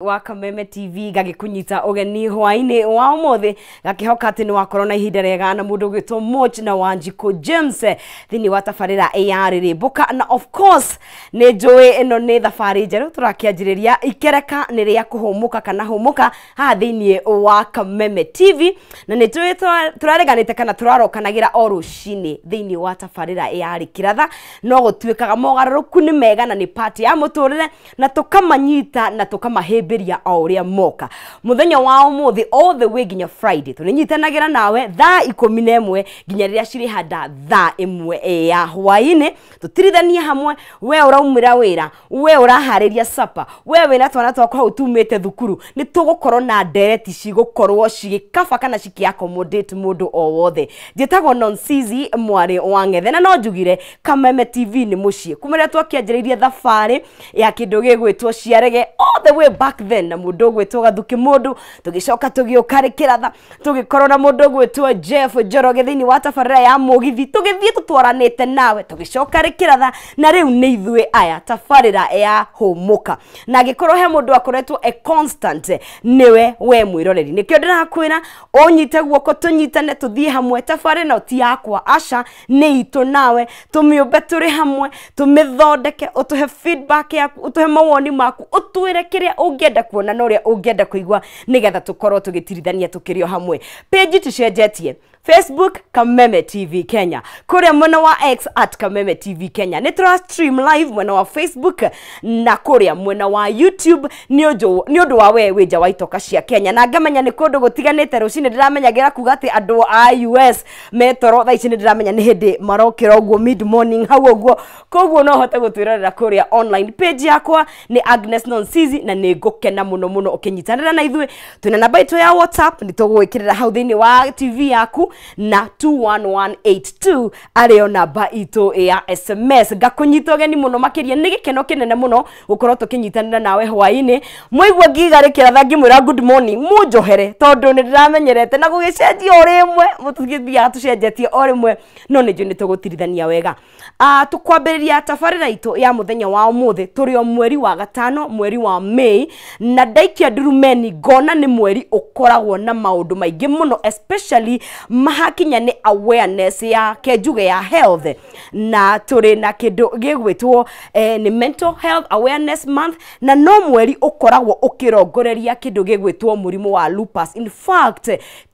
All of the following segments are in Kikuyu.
Wa Kameme TV gagĩkũnyita ũgeni hwainĩ wa ũmũthĩ, gakĩhoka atĩ nĩ wakorwo na ihinda rĩega na mũndũ ũgwĩtwo Moch na Wanjikũ James thĩinĩ wa tabarĩra ya Rĩrĩmbũka. Na of course nĩ njũĩ ĩno nĩ thabarĩ njerũ tũrakĩanjĩrĩria, ikereka nĩ rĩa kũhũmũka kana hũmũka haha thĩinĩ wa Kameme TV, na nĩ tũĩ tũrareganĩte kana tũrarokanagĩra o rũcinĩ thĩinĩ wa tabarĩra ya Rĩkĩratha, no gũtuĩkaga mogarũrũku nĩ mega na nĩ part ya mũtũrĩre, na tũkamanyita na tũkamahĩmbĩria o ũrĩa moka. Mũthenya wa ũmũthĩ all the way nginya Friday tũrĩnyitanagĩra nawe thaa 11 nginya rĩrĩa cirĩhanda thaa 1 ya hwaĩ-inĩ, tũtirithanie hamwe. We ũraumĩra wĩra, we ũraharĩria sapa, we wĩna twana twaku hau tumĩte thukuru, nĩ tũgũkorwo na ndereti cigũkorwo cigĩkaba kana cikĩ accommodate mũndũ o wothe. Njĩtagwo Nonsizi mwarĩ wa Ng'ethe, na no njugire Kameme TV nĩ mũciĩ kuma rĩrĩa twakĩanjĩrĩirie thabarĩ ya kĩndũ gĩgwĩtwo Ciarege all the way back then na mũndũ ũgwĩtwo Gathuki mũndũ, tũgĩcoka tũgĩũka Rĩkĩratha, tũgĩkorwo na mũndũ ũgwĩtwo Jeff Njoroge thĩinĩ wa tabarĩra ya Mũgithi, tũgĩthiĩ tũtwaranĩte nawe, tũgĩcoka Rĩkĩratha, na rĩu nĩ ithuĩ aya tabarĩra ya Hũmũka. Na angĩkorwo he mũndũ akoretwo e constant, nĩwe we mwĩroreri, nĩkĩo ndĩrakwĩra ũnyite guoko, tũnyitane, tũthiĩ hamwe. Tabarĩra ĩno ti yakwa, aca, nĩ itũ nawe, tũmĩũmbe tũrĩ hamwe, tũmĩthondeke, ũtũhe feedback yaku, ũtũhe mawoni maku, ũtwĩre kĩrĩa ũngĩenda kuona na ũrĩa ũngĩenda kũigua, nĩgetha tũkorwo tũgĩtirithania tũkĩrĩ o hamwe. Page tũcenjetie, Facebook Kameme TV Kenya, kũrĩa mwena wa X at Kameme TV Kenya, nĩ tũra stream live mwena wa Facebook na kũrĩa mwena wa YouTube nĩ ũndũ wa we wĩ nja wa itoka cia Kenya. Na ngamenya nĩ kũndũ gũtiganĩte, rũcinĩ ndĩramenyagĩra kuga atĩ andũ a US metoro, thaa ici nĩ ndĩramenya nĩ hĩndĩ marokĩra ũguo mid morning hau ũguo, koguo no hote gũtwĩrorera kũrĩa online. Page yakwa nĩ Agnes Nonsizi, na nĩ ngũkena mũno mũno ũkĩnyitanĩra na ithuĩ. Twĩna namba itũ ya WhatsApp, nĩ tũgũgwĩkĩrĩra hau thĩinĩ wa TV yaku, na 21182 arĩo namba itũ ya SMS. Ngakũnyita ũgeni mũno makĩria, nĩ gĩkeno kĩnene mũno gũkorwo tũkĩnyitanĩra nawe hwaĩ-inĩ. Mwaigua ngiga Rĩkĩratha ngĩmwĩra good morning, mũnjohere tondũ nĩ ndĩramenyerete na gũgĩcenjia o rĩmwe, tũgĩthiaga tũcenjetie o rĩmwe, no nĩ njũĩ nĩ tũgũtirithania wega. Tũkwambĩrĩria tabarĩra itũ ya mũthenya wa ũmũthĩ, tũrĩ o mweri wa gatano, mweri wa May, na ndaikia ndurumeni ngona nĩ mweri ũkoragwo na maũndũ maingĩ mũno, especially mahakinya nĩ awareness ya kenjuge ya health, na tũrĩ na kĩndũ gĩgwĩtwo nĩ Mental Health Awareness Month, na no mweri ũkoragwo ũkĩrongoreria kĩndũ gĩgwĩtwo mũrimũ wa lupus. In fact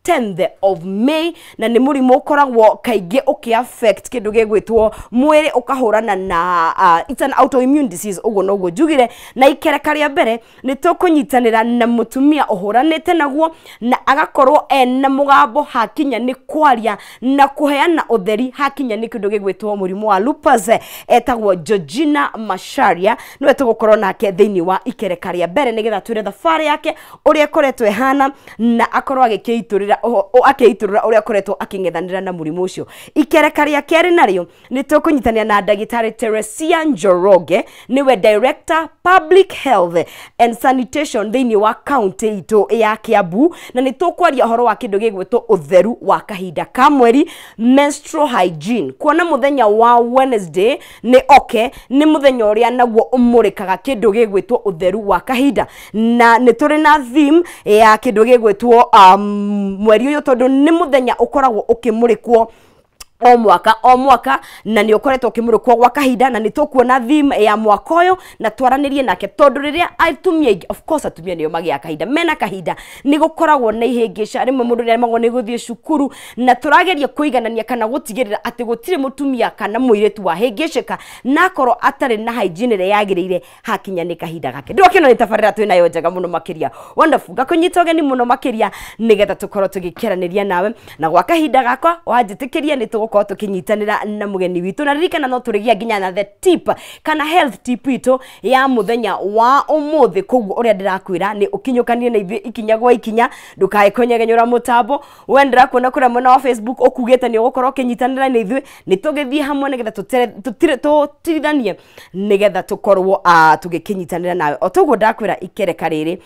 10th of May, na nĩ mũrimũ ũkoragwo kaingĩ ũkĩ affect kĩndũ gĩgwĩtwo mwĩrĩ ũkahũrana na it's an autoimmune disease, ũguo noguo njugire. Na ikereka rĩa mbere nĩ tũkũnyitanĩra na mũtumia ũhũranĩte naguo na agakorwo ena mũgambo hakinya nĩ kwaria na kũheana ũtheri hakinya nĩ kĩndũ gĩgwĩtwo mũrimũ wa lupus, etagwo Georgina Macharia, nĩwe tũgũkorwo nake thĩinĩ wa ikereka rĩa mbere nĩgetha twĩre thabarĩ yake ũrĩa ĩkoretwo ĩhana, na akorwo agĩkĩitũrĩra akĩitũrũra ũrĩa akoretwo akĩng'ethanĩra na mũrimũ ũcio. Ikereka rĩa kerĩ narĩo nĩ tũkũnyitanĩra na ndagĩtarĩ Teresia Njoroge, nĩwe Director Public Health and Sanitation thĩinĩ wa county itũ ya Kiambu, na nĩ tũkwaria ũhoro wa kĩndũ gĩgwĩtwo ũtheru wa kahinda ka mweri, menstrual hygiene. Kuona mũthenya wa Wednesday nĩ oke nĩ mũthenya ũrĩa naguo ũmũrĩkaga kĩndũ gĩgwĩtwo ũtheru wa kahinda, na nĩ tũrĩ na theme ya kĩndũ gĩgwĩtwo mweri ũyũ, tondũ nĩ mũthenya ũkoragwo ũkĩmũrĩkwo o mwaka o mwaka, na nĩ ũkoretwo ũkĩmũrĩkwo gwa kahinda, na nĩ tũkuona theme ya mwaka ũyũ na twaranĩrie nake, tondũ rĩrĩa atumia aingĩ, of course atumia nĩo magĩaga kahinda, mena kahinda nĩ gũkoragwo na ihĩngĩca, rĩmwe mũndũ nĩaremagwo nĩ gũthiĩ cukuru, na tũrageria kũiganania kana gũtigĩrĩra atĩ gũtirĩ mũtumia kana mũirĩtu wahĩngĩcĩka na akorwo atarĩ na hygiene ĩrĩa yagĩrĩire hakinya nĩ kahinda gake. Ndĩrakĩona nĩ tabarĩra twĩnayo njega mũno makĩria, wonderful. Ngakũnyita ũgeni mũno makĩria nĩgetha tũkorwo tũgĩkeranĩria nawe, na gwa kahinda gakwa wanjĩtĩkĩria nĩ tũgũkorwo tũkĩnyitanĩra na mũgeni witũ, na ririkana no tũrĩgia nginya na the tip kana health tip itũ ya mũthenya wa ũmũthĩ. Koguo ũrĩa ndĩrakwĩra nĩ ũkinyũkanie na ithuĩ ikinya gwa ikinya, ndũkae kũnyegenyũra mũtambo. We ndĩrakuona kũrĩa mwena wa Facebook ũkugĩte nĩ ũgũkorwo ũkĩnyitanĩra na ithuĩ, nĩ tũgĩthiĩ hamwe nĩgetha tũtirithanie nĩgetha tũkorwo tũgĩkĩnyitanĩra nawe. O toguo ndakwĩra ikereka rĩrĩ,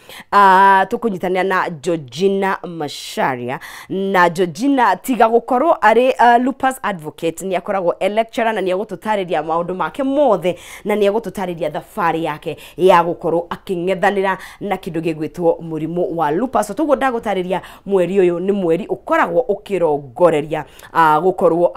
tũkũnyitanĩra na Georgina Macharia, na Georgina tiga gũkorwo arĩ lupus lupus advocate, nĩ akoragwo e lecturer na nĩ egũtũtarĩria maũndũ make mothe na nĩ egũtũtarĩria thabarĩ yake ya gũkorwo akĩng'ethanĩra na kĩndũ gĩgwĩtwo mũrimũ wa lupus. Toguo ndagũtarĩria mweri ũyũ nĩ mweri ũkoragwo ũkĩrongoreria gũkorwo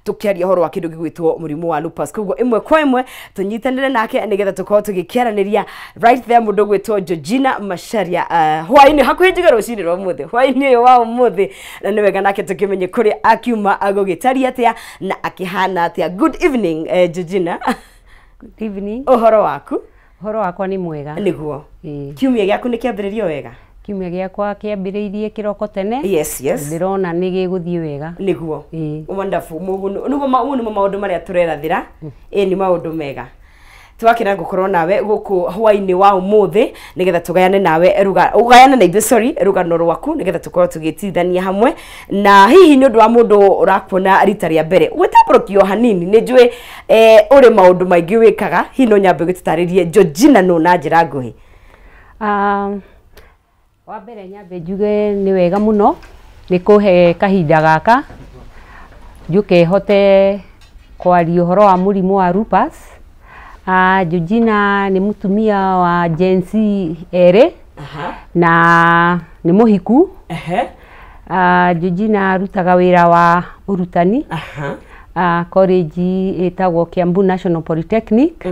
tũkĩaria ũhoro wa kĩndũ gĩgwĩtwo mũrimũ wa lupus. Koguo ĩmwe kwa ĩmwe tũnyitanĩre nake nĩgetha tũkorwo tũgĩkĩaranĩria right there mũndũ ũgwĩtwo Georgina Macharia hwaĩ-inĩ hakuhĩ njuge rũcinĩ rwa ũmũthĩ, hwaĩ-inĩ ũyũ wa ũmũthĩ, na nĩ wega nake tũkĩmenye kũrĩa akiuma agũgĩtaria atĩa na akĩhana atĩa. Good evening, Georgina. Good evening. Ũhoro waku? Ũhoro wakwa nĩ mwega. Nĩguo. Kiumia gĩaku nĩ kĩambĩrĩrio wega? Kiumia gĩakwa kĩambĩrĩirie kĩroko tene. Yes, yes. Ndĩrona nĩ gĩgũthiĩ wega. Nĩguo. Wonderful. Nĩguo mau nĩmo maũndũ marĩa tũrerathĩra. Ĩ nĩ maũndũ mega. Twakena gukorwo nawe guku hwaini wa umuthi nigetha tugayane nawe ruga ugayane na ithuĩ, sorry, rugano rwaku nigetha tukorwo tugitithania hamwe. Na hihi ni undu wa mundu urakuona rita ria mbere gwitambũrũkio hanini, ni njũĩ uri maundu maingi wikaga, hihi no nyambe gũtũtarĩrie Georgina no na njĩra nguhĩ. Wa mbere nyambe njuge nĩ wega mũno nĩ kũhe kahinda gaka njuke hote kwaria ũhoro wa mũrimũ wa lupus. Georgina nĩ mũtumia wa Gen Z erĩ na nĩ mũhiku. Georgina arutaga wĩra wa ũrutani college ĩtagwo Kiambu National Polytechnic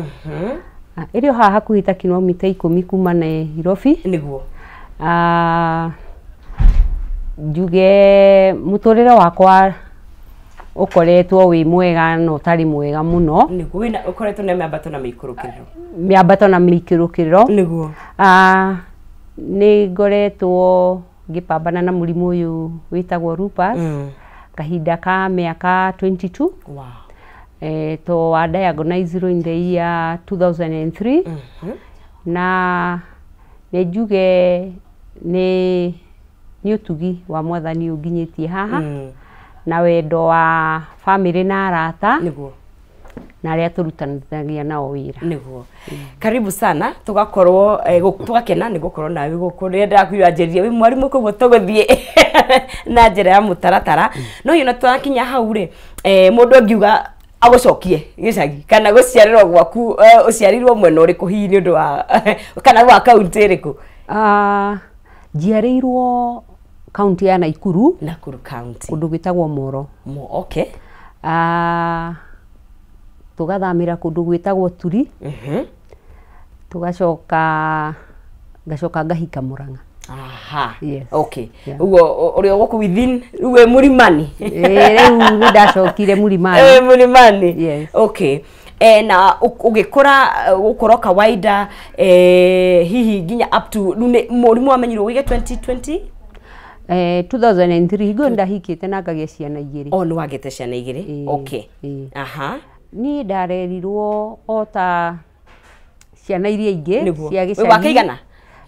ĩrĩ o haha hakuhĩ ta kilomita 10 kuma Nairobi. Nĩguo. Njuge mũtũrĩre wakwa ukoretwo wi mwega na utari mwega muno. Nĩguo, wĩna ukoretwo na mĩambato na mĩikũrũkĩrĩro. Mĩambato na mĩikũrũkĩrĩro. Nĩguo. Nĩ ngoretwo ngĩpambana na mũrimũ ũyũ wĩtagwo lupus kahinda ka mĩaka 22. Wow. To wa diagnosed in the year 2003. Na nĩ njuge nĩ ũtugi wa Mwathani ũnginyĩtie haha. Na wendo wa family na arata. Nĩguo. Na arĩa tũrutanithagia nao wĩra. Nĩguo. Karibu sana, tugakorwo tugakena nĩ gũkorwo nawe gũkũ. Rĩrĩa ndĩrakwĩra wĩ mwarimũ koguo tũgũthiĩ na njĩra ya mũtaratara. No yona twakinya hau rĩ, mũndũ angiuga agũcokie gĩcagi kana gũciarĩrwo gwaku, ũciarirwo mwena ũrĩkũ hihi nĩ ũndũ wa kana gwa kaunti ĩrĩkũ? Njiarĩirwo kaunti ya Nakuru. Nakuru county. Kũndũ gwĩtagwo Moro. Okay. Tugathamĩra kũndũ gwĩtagwo Turi. Tugacoka ngacoka ngahika Murang'a. Aha. Yes. Okay. Uguo ũrĩa gũkũ within rĩu wĩ Mũrimani. Rĩu nĩ ndacokire Mũrimani. Mũrimani. Yes. Okay. Na ũgĩkũra gũkorwo kawaida, hihi nginya up to mũrimũ wamenyirwo wĩige 2020? 2003 hingo ndahikĩte na ngagĩa ciana igĩrĩ. Oh, nĩ wagĩte ciana igĩrĩ. Okay. Aha. Niĩ ndarerirwo o ta ciana iria ingĩ cia gĩcagi. Wĩ wa kĩigana?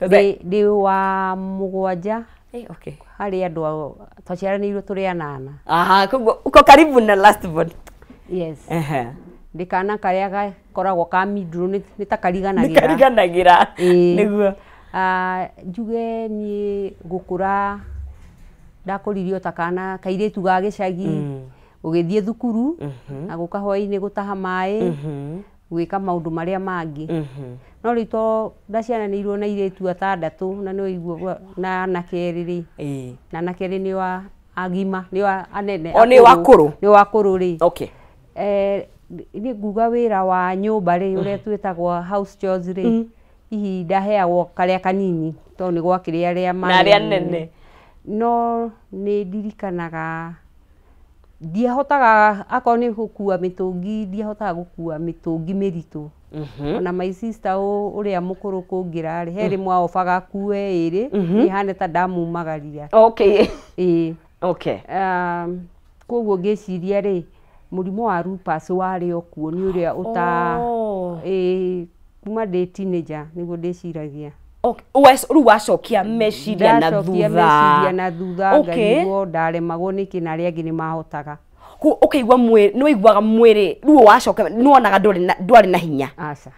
Ndĩ wa mũgwanja. Okay. Harĩ andũ twaciaranĩirwo tũrĩ anana. Aha, koguo uko karibu na last born. Yes. Ndĩ kana karĩa gakoragwo ka middle nĩ ta kariganagĩra. Nĩ kariganagĩra. Nĩguo. Njuge niĩ gũkũra ndakũririo ta kana kairĩtu ga gĩcagi, ũgĩthiĩ thukuru na gũka hwaĩ-inĩ gũtaha maĩ, gwĩka maũndũ marĩa mangĩ. No rĩu to ndaciaranĩirwo na airĩtu atandatũ na nĩ ũigua na anake erĩ rĩ, na anake erĩ nĩo agima, nĩo anene. O nĩo akũrũ. Nĩo akũrũ rĩ. Okay. Niĩ nguga wĩra wa nyũmba rĩ, ũrĩa twĩtagwo house chores rĩ, hihi ndaheagwo karĩa kanini tondũ nĩ gwakĩrĩ arĩa na arĩa nene. No nĩ ndirikanaga ndiahotaga akorwo nĩ gũkua mĩtũngi, ndiahotaga gũkua mĩtũngi mĩritũ. Ona my sister ũrĩa mũkũrũ kũngĩra rĩ, he rĩmwe aobaga akue ĩrĩ, ĩhane ta ndamumagaria. Okay. Okay. Koguo ngĩciria rĩ, mũrimũ wa lupus warĩ o kuo nĩ ũrĩa ũta kuma ndĩ teenager nĩguo ndĩciragia. Rĩu wacokia meciria na thutha. Meciria na thutha ngarigwo ndaremagwo nĩkĩ na arĩa angĩ nĩ mahotaga. Ũkaigua mwĩrĩ, nĩ waiguaga mwĩrĩ rĩu wacoka nĩ wonaga ndwarĩ na hinya. Aca.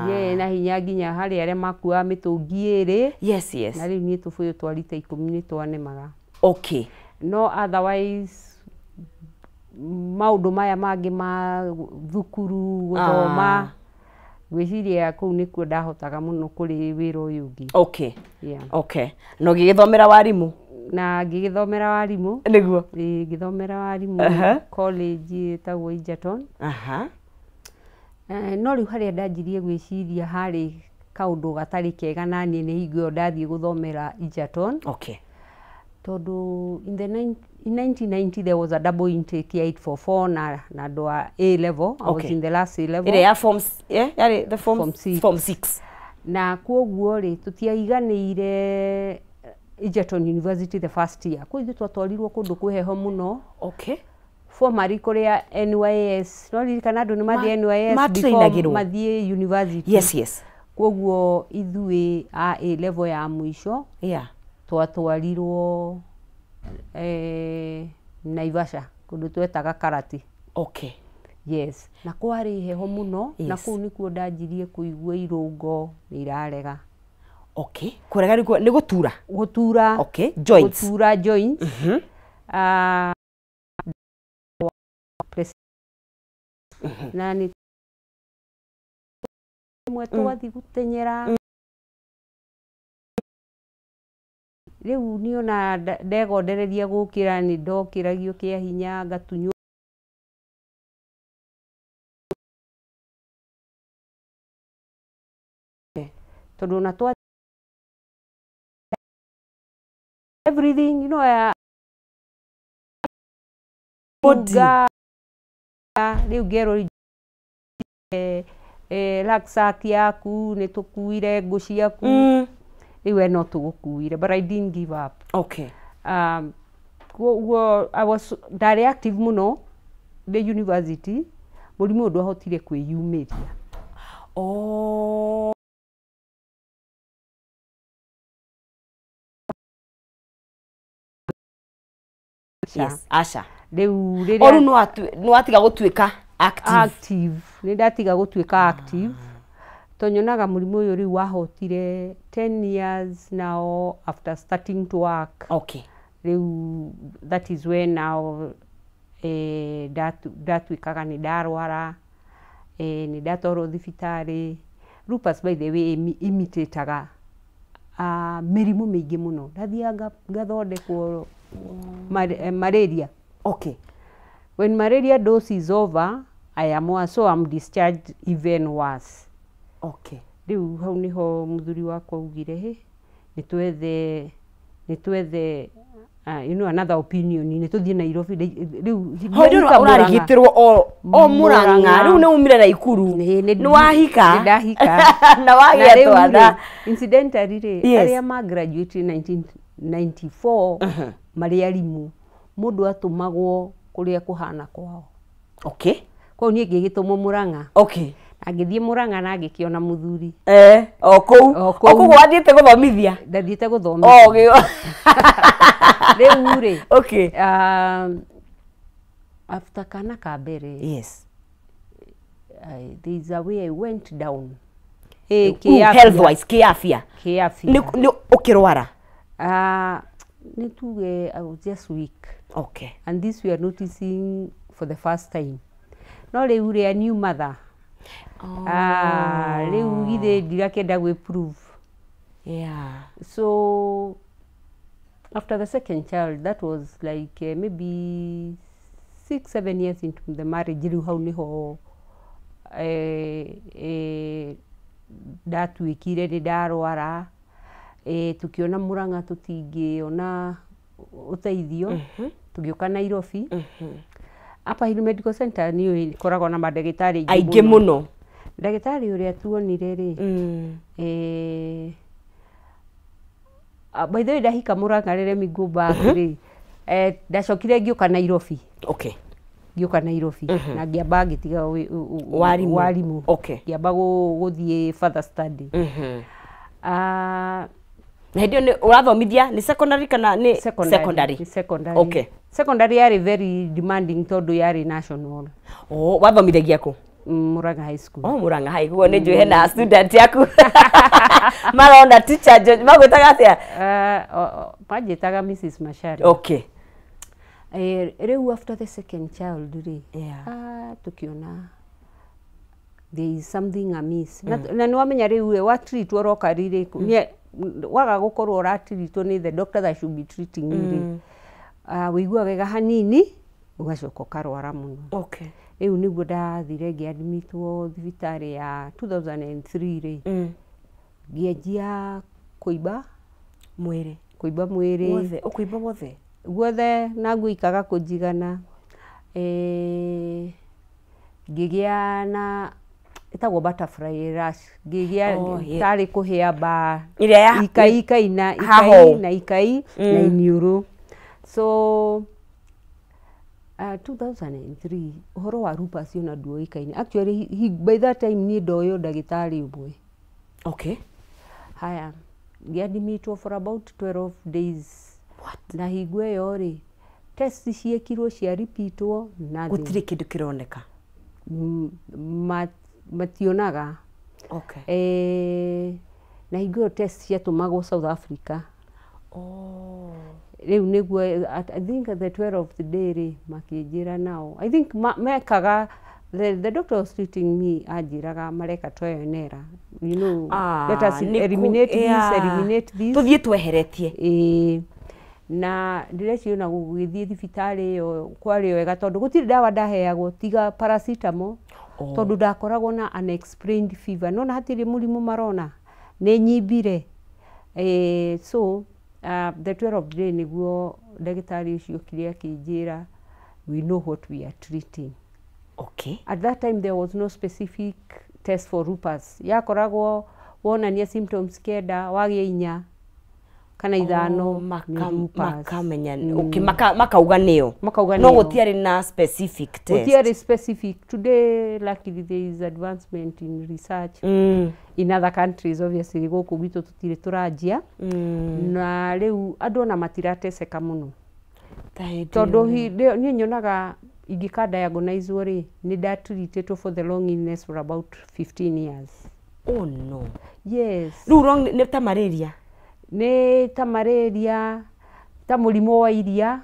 Ndiarĩ na hinya nginya harĩ arĩa makuaga mĩtũngi ĩrĩ. Yes, yes. Na rĩu niĩ tũbũyũ twa rita 10 nĩ twanemaga. Okay. No otherwise maũndũ maya mangĩ ma thukuru gũthoma, ngwĩciria kũu nĩkuo ndahotaga mũno kũrĩ wĩra ũyũ ũngĩ. Okay. Yeah. Okay. Na ũgĩgĩthomera warimũ? Na ngĩgĩthomera warimũ. Nĩguo. Ĩĩ, ngĩthomera warimũ college ĩtagwo Egerton. Aha. No rĩu harĩa ndanjirie gwĩciria harĩ kaũndũ gatarĩ kega naniĩ nĩ hingo ĩyo ndathiĩ gũthomera Egerton. Okay. Tondũ in 1990 there was a double intake ya 844 na andũ a A level. I was in the last A level. Ĩrĩa ya forms, yeah, yarĩ the form, Form six. Form 6. Na kwoguo rĩ, tũtiaiganĩire Egerton University the first year. Kũu ithuĩ twatwarirwo kũndũ kwĩ heho mũno. Okay. Formally kũrĩa NYS, no ririkana andũ nĩ mathiĩ NYS before matrainagĩrwo. mathiĩ university. Yes, yes. Kwoguo ithuĩ a A level ya mũico twatwarirwo Naivasha, kũndũ twetaga Karati. Okay. Yes. Na kwarĩ heho mũno, na Yes. kũu nĩkuo ndanjirie kũigua irũngo nĩ irarega. Okay. Kũrega nĩ gũtura. Gũtura. Okay. Joints. Gũtura joints. Na nĩ rĩmwe twathiĩ gũtenyera. Rĩu niĩ ona ndegondereria gũkĩra nĩ ndokĩragio kĩa hinya ngatunywo. Tondũ ona twa everything, you know, Body. Rĩu ngerwo rucksack yaku nĩ tũkuire ngũ ciaku. Rĩu we no tũgũkuire, but I didn't give up. Okay. Koguo I was ndarĩ active mũno ndĩ university, mũrimũ ũyũ ndwahotire kwĩyumĩria. Oh. Yes, Asha. Rĩu O rĩrĩa rĩu nĩ watiga gũtuĩka active. Active. Nĩ ndatiga gũtuĩka active. To nyonaga mũrimũ ũyũ rĩu wahotire 10 years now after starting to work. Okay. Rĩu that is when now ndatuĩkaga nĩ ndarwara, nĩ ndatwarwo thibitarĩ. Lupus by the way imitĩtaga mĩrimũ mĩingĩ mũno. Ndathiaga ngathondekwo malaria. Okay. When malaria dose is over, I am worse, so I'm discharged even worse. Okay. Rĩu hau nĩho mũthuri wakwa augire, hĩ, nĩ twethe you know, another opinion, nĩ tũthiĩ Nairobi rĩu. Ho rĩu ũrarigitĩrwo o Murang'a, rĩu nĩ umire Naikuru. Nĩ wahika. Nĩ ndahika. Na wagĩa rĩu twana. rĩ, incidentally rĩ, arĩa ma graduate 1994 marĩ arimũ, mũndũ atũmagwo kũrĩa kũhana kwao. Okay. Koguo niĩ ngĩgĩtũmwo Murang'a. Okay. Na ngĩthiĩ Murang'a na ngĩkĩona mũthuri. O kũu. O O kũu. kũu wathiĩte gũthomithia. Ndathiĩte gũthomithia. O gĩ- Rĩu rĩ, Okay. After kana ka mbere, Yes. There is a way I went down. Ooh, health wise, kĩafya. Kĩafya. Nĩ ũkĩrwara. Nĩ tuge I was just weak. Okay. And this we are noticing for the first time. No rĩu rĩ, a new mother. Oh. Ah, rĩu githĩ ndirakĩenda gwĩ prove. So after the second child, that was like maybe 6, 7 years into the marriage, rĩu hau nĩho ndatuĩkire nĩ ndarwara, tũkĩona Murang'a tũtingĩona ũteithio, tũgĩũka Nairobi. Upper Hill Medical Center nĩ ĩkoragwo na mandagĩtarĩ aingĩ mũno. Ndagĩtarĩ ũrĩa tuonire rĩ, by the way, ndahika Murang'a, let me go back rĩ, ndacokire ngĩũka Nairobi. Okay. Ngĩũka Nairobi na ngĩamba ngĩtiga Warimũ. Warimũ. Okay. Ngĩamba gũthiĩ further study. Ah, Na hĩndĩ ĩyo nĩ ũrathomithia nĩ secondary kana nĩ secondary. Secondary. Nĩ secondary. Okay. Secondary yarĩ very demanding tondũ yarĩ national. Oh, wathomithagia kũ? Murang'a High School. Oh, Murang'a High. Guo nĩ njũĩ hena student yaku marona teacher magwĩtaga atĩa? Manjĩtaga Mrs. Macharia. Okay. Rĩu after the second child rĩ, Yeah. tukiona there is something amiss. Na nĩ wamenya rĩu watreatwo ũroka rĩ, waga gũkorwo ũratreatwo nĩ the doctor that should be treating you rĩ, wĩiguaga wega hanini ũgacoka ũkarwara mũno. Okay. Rĩu nĩguo ndathire ngĩadmitwo thibitarĩ ya 2003 rĩ, ngĩanjia kũimba mwĩrĩ. Kũimba mwĩrĩ. Wothe ũkũimba wothe? Guothe, na nguo ikaga kũnjigana. Ngĩgĩa na ĩtagwo butterfly rash, ngĩgĩa. Oh, yeah. Tarĩ kũhĩa ba Ĩrĩa ya ikai ikaina haho. Ikai na ikai na iniũrũ. So 2003 ũhoro wa lupus ona nduoĩkaine actually. By that time niĩ ndoĩ o ndagĩtarĩ ũmwe. Okay. Haya, ngĩadmitwo for about 12 days. What? Na hingo ĩyo rĩ, test ciĩkirwo, cia repeatwo, nothing. Gũtirĩ kĩndũ kĩroneka. Mationaga. Okay. Na hingo ĩyo test ciatũmagwo South Africa. Oh. Rĩu nĩguo I think at the 12th day rĩ, makĩnjĩra nao, I think mekaga, the doctor was treating me anjĩraga mareka trial and error, let us eliminate this, eliminate this. Tũthiĩ tweheretie. Ĩĩ, na ndĩreciria ona gũgĩthiĩ thibitarĩ ĩyo kwarĩ wega tondũ gũtirĩ ndawa ndaheagwo tiga paracetamol. Oh. Tondũ ndakoragwo na unexplained fever, nona hatirĩ mũrimũ marona nĩ nyimbire. So the 12th day nĩguo ndagĩtarĩ ũcio okire akĩnjĩra, "We know what we are treating." Okay. At that time there was no specific test for lupus. Yakoragwo wonania symptoms kenda, wagĩa inya kana ithano, Oh, nĩ lupus. Makamenya, okay, makauga nĩyo. Makauga no nĩyo. Gũtiarĩ na specific test. Gũtiarĩ specific. Today luckily there is advancement in research in other countries. Obviously gũkũ gwitũ tũtirĩ tũranjia, na rĩu andũ ona matirateceka mũno. Ta hĩndĩ tondũ ĩyo. Niĩ nyonaga ingĩka diagnosed rĩ, nĩ ndatreatĩtwo for the long illness for about 15 years. Oh no. Yes. Rĩu wrong nĩ ta malaria? Nĩ ta malaria, ta mũrimũ wa iria.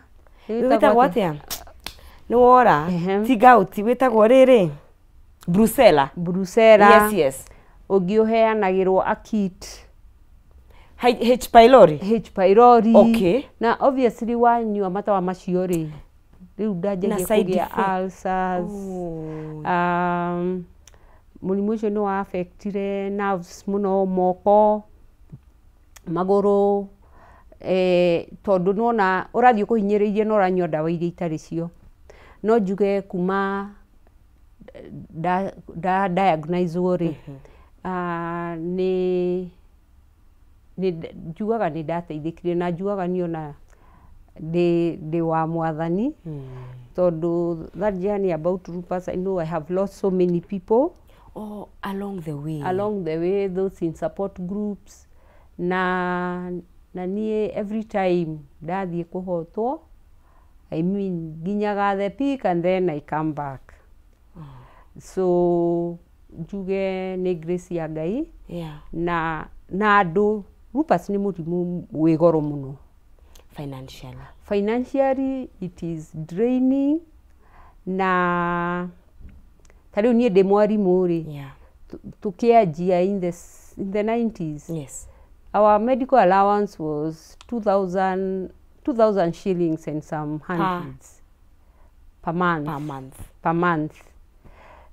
Wĩtagwo atĩa? Nĩ wora. Ehe. Ti gout, wĩtagwo rĩrĩ, brucella. Brucella. Yes. Ũngĩ ũheanagĩrwo acute. H pylori. H pylori. Okay. Na obviously wanyua matawa macio rĩ, rĩu ndanjagia Na side kũgĩa effect. ulcers. Oh. Mũrimũ ũcio nĩ wa affectire nerves mũno, moko, magũrũ, tondũ nona ũrathiĩ ũkũhinyĩrĩirie na ũranyua ndawa iria itarĩ cio. No njuge kuma nda diagnosed rĩ, nĩ njugaga nĩ ndateithĩkire, na njugaga niĩ ona ndĩ wa Mwathani, tondũ that journey about lupus, I know I have lost so many people Oh, along the way. Along the way, those in support groups. Na niĩ every time ndathiĩ kũhotwo, I mean, nginyaga the peak and then I come back. So njuge nĩ grace ya Ngai. Na andũ, lupus nĩ mũrimũ wĩ goro mũno. Financially. Financially it is draining. Na ta rĩu niĩ ndĩ mwarimũ rĩ, tũkĩanjia in the 90s, our medical allowance was 2000 shillings and some hundreds per month. Per month. Per month.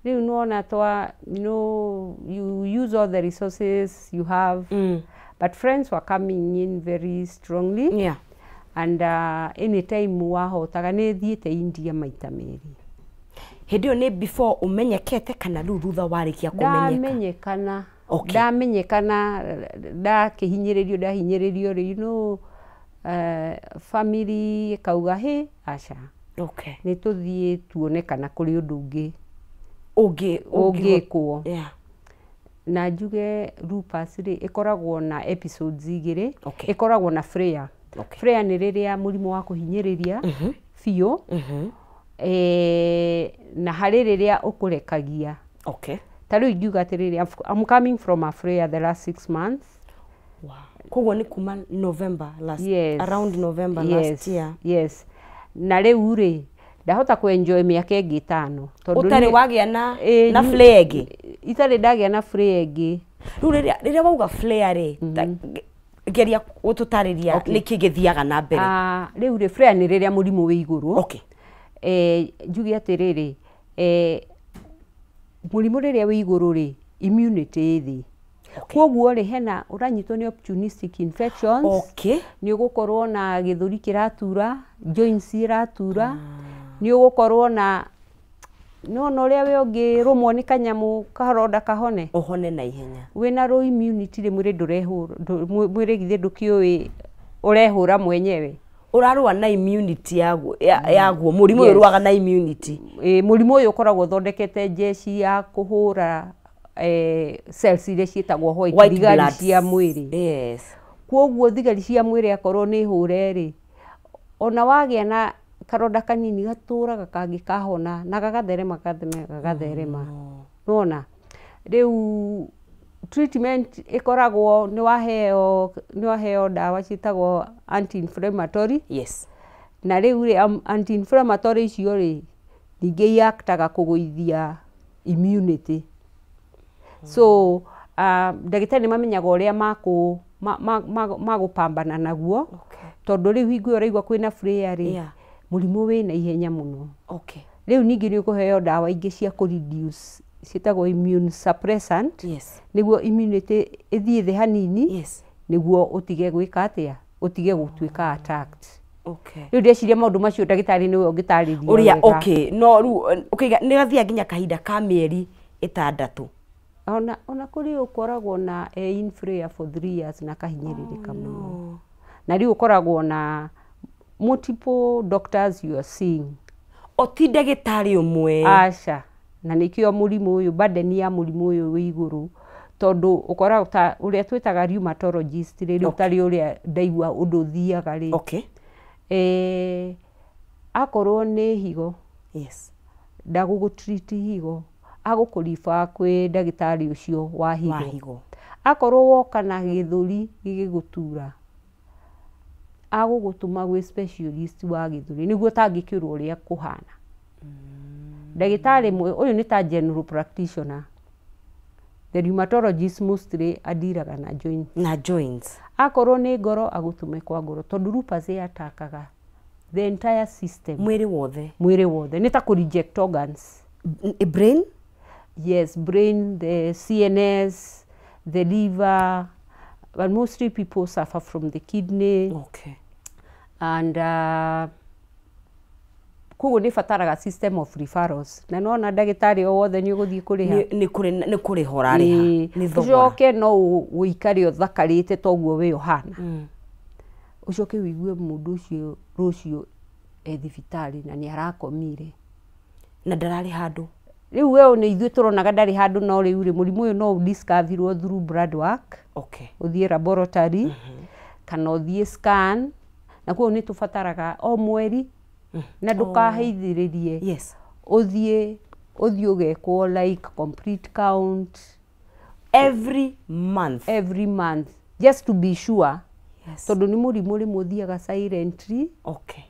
Rĩu nĩwona twa you use all the resources you have, but friends were coming in very strongly. And anytime wahotaga, nĩ thiĩte India maita merĩ. Hĩndĩ ĩyo nĩ before ũmenyekete kana rĩu thutha warĩkia kũmenyeka? Ndamenyekana. Okay. Ndamenyekana, ndakĩhinyĩrĩrio, ndahinyĩrĩrio rĩ, family ĩkauga hĩ aca, nĩ tũthiĩ tuone kana kũrĩ ũndũ ũngĩ ũngĩ ũngĩkwo. Na njuge lupus rĩ, ĩkoragwo na episodes igĩrĩ. Ĩkoragwo na flare. Flare nĩ rĩrĩa mũrimũ wa kũhinyĩrĩria biũ, na harĩ rĩrĩa ũkũrekagia. Ta rĩu ingiuga atĩrĩrĩ, I'm coming from a flare the last 6 months. Wow. Koguo nĩ kuma November last, Yes. around November Yes. last year. Yes. Na rĩu rĩ ndahota kũ-enjoy mĩaka ĩngĩ 5 tondũ ũtarĩ wagĩa na na flare ĩngĩ. Itarĩ ndagĩa na flare ĩngĩ. Rĩu rĩrĩa wauga flare rĩ, geria gũtũtarĩria nĩkĩ gĩthiaga na mbere. Rĩu rĩ flare nĩ rĩrĩa mũrimũ wĩ igũrũ. Okay. Njuge atĩrĩrĩ, mũrimũ rĩrĩa wĩ igũrũ rĩ, immunity ĩ thĩ. Koguo rĩ hena ũranyitwo nĩ opportunistic infections. Okay. Nĩ ũgũkorwo na gĩthũri kĩratura, joints iratura, nĩ ũgũkorwo na nĩwona ũrĩa we ũngĩrũmwo nĩ kanyamũ karonda kahone, ũhone na ihenya. Wĩna low immunity rĩ, mwĩrĩ ndũrehũra, mwĩrĩ githĩ ndũkĩũĩ ũrehũra mwenyewe. Ũrarũa na immunity yaguo, yaguo mũrimũ ũyũ ũrũaga na immunity. Mũrimũ ũyũ ũkoragwo ũthondekete jeshi ya kũhũra cells iria ciĩtagwo white thigari cia mwĩrĩ. Yes. Kwoguo thigari cia mwĩrĩ akorwo nĩ hũre rĩ, ona wagĩa na karonda kanini gatũraga kangĩkahona na gagatherema gagatherema. Nĩwona? Rĩu treatment ĩkoragwo nĩ waheo ndawa ciĩtagwo anti-inflammatory. Yes. Na rĩu rĩ anti-inflammatory icio rĩ ningĩ iactaga kũgũithia immunity. So ndagĩtarĩ nĩ mamenyaga ũrĩa magũpambana naguo. Okay. Tondũ rĩu hingo ĩyo ũraigua kwĩna flare rĩ, mũrimũ wĩna ihenya mũno. Okay. Rĩu ningĩ nĩ ũkũheo ndawa ingĩ cia kũ reduce ciĩtagwo immune suppressant. Yes. Nĩguo immunity ĩthiĩ thĩ hanini. Yes. Nĩguo ũtige gwĩka atĩa, ũtige gũtuĩka attacked. Okay. Rĩu ndeciria maũndũ macio ndagĩtarĩ nĩwe ũngĩtarĩria ũrĩa. Wega. Okay, no rĩu okay, nĩ gathiaga nginya kahinda ka mĩeri 6. Ona kũrĩ ũkoragwo na in flare for 3 years na kahinyĩrĩrĩka mũno. Na rĩu ũkoragwo na multiple doctors you are seeing. O ti ndagĩtarĩ ũmwe. Aca. Na nĩkĩo mũrimũ ũyũ, burden ya mũrimũ ũyũ wĩ igũrũ, tondũ ũkoragwo ta ũrĩa twĩtaga rheumatologist rĩ, rĩu tarĩ ũrĩa ndaigua ũndũ ũthiaga rĩ. Okay. Akorwo nĩ higo. Yes. Ndagũgũ-treat higo, agũkũriba kwĩ ndagĩtarĩ ũcio wa higo. Wa higo. Akorwo woka na gĩthũri gĩgĩgũtura, agũgũtũma gwĩ specialist wa gĩthũri nĩguo ũtangĩkĩrwo ũrĩa kũhana. Ndagĩtarĩ ũyũ nĩ ta general practitioner. The rheumatologist mostly adiraga na joints. Na joints. Akorwo nĩ ngoro agũtũme kwa ngoro, tondũ lupus ĩatakaga the entire system. Mwĩrĩ wothe. Mwĩrĩ wothe. Nĩ ta kũ reject organs. Brain? Yes, brain, the CNS, the liver, but mostly people suffer from the kidney. Okay. And koguo nĩ bataraga system of referrals. Na nona ndagĩtarĩ o wothe nĩ ũgũthiĩ kũrĩha. Nĩ kũrĩha ũrarĩha. Nĩ thogora. Ũcoke no ũikare ũthakarĩte toguo wĩ ũhana. Ũcoke ũigue mũndũ ũcio rũciũ e thibitarĩ na nĩ arakomire. Na ndararĩ handũ. Rĩu we nĩ ithuĩ tũronaga ndarĩ handũ, no rĩu rĩ mũrimũ ũyũ no ũdiscoverirwo through blood work. Okay. Ũthiĩ laboratory kana ũthiĩ scan, na koguo nĩ tũbataraga o mweri na ndũkaheithĩrĩrie. Yes. Ũthiĩ ũgekwo like complete count every month. Every month just to be sure. Yes. Tondũ nĩ mũrimũ rĩmwe ũthiaga silently. Okay.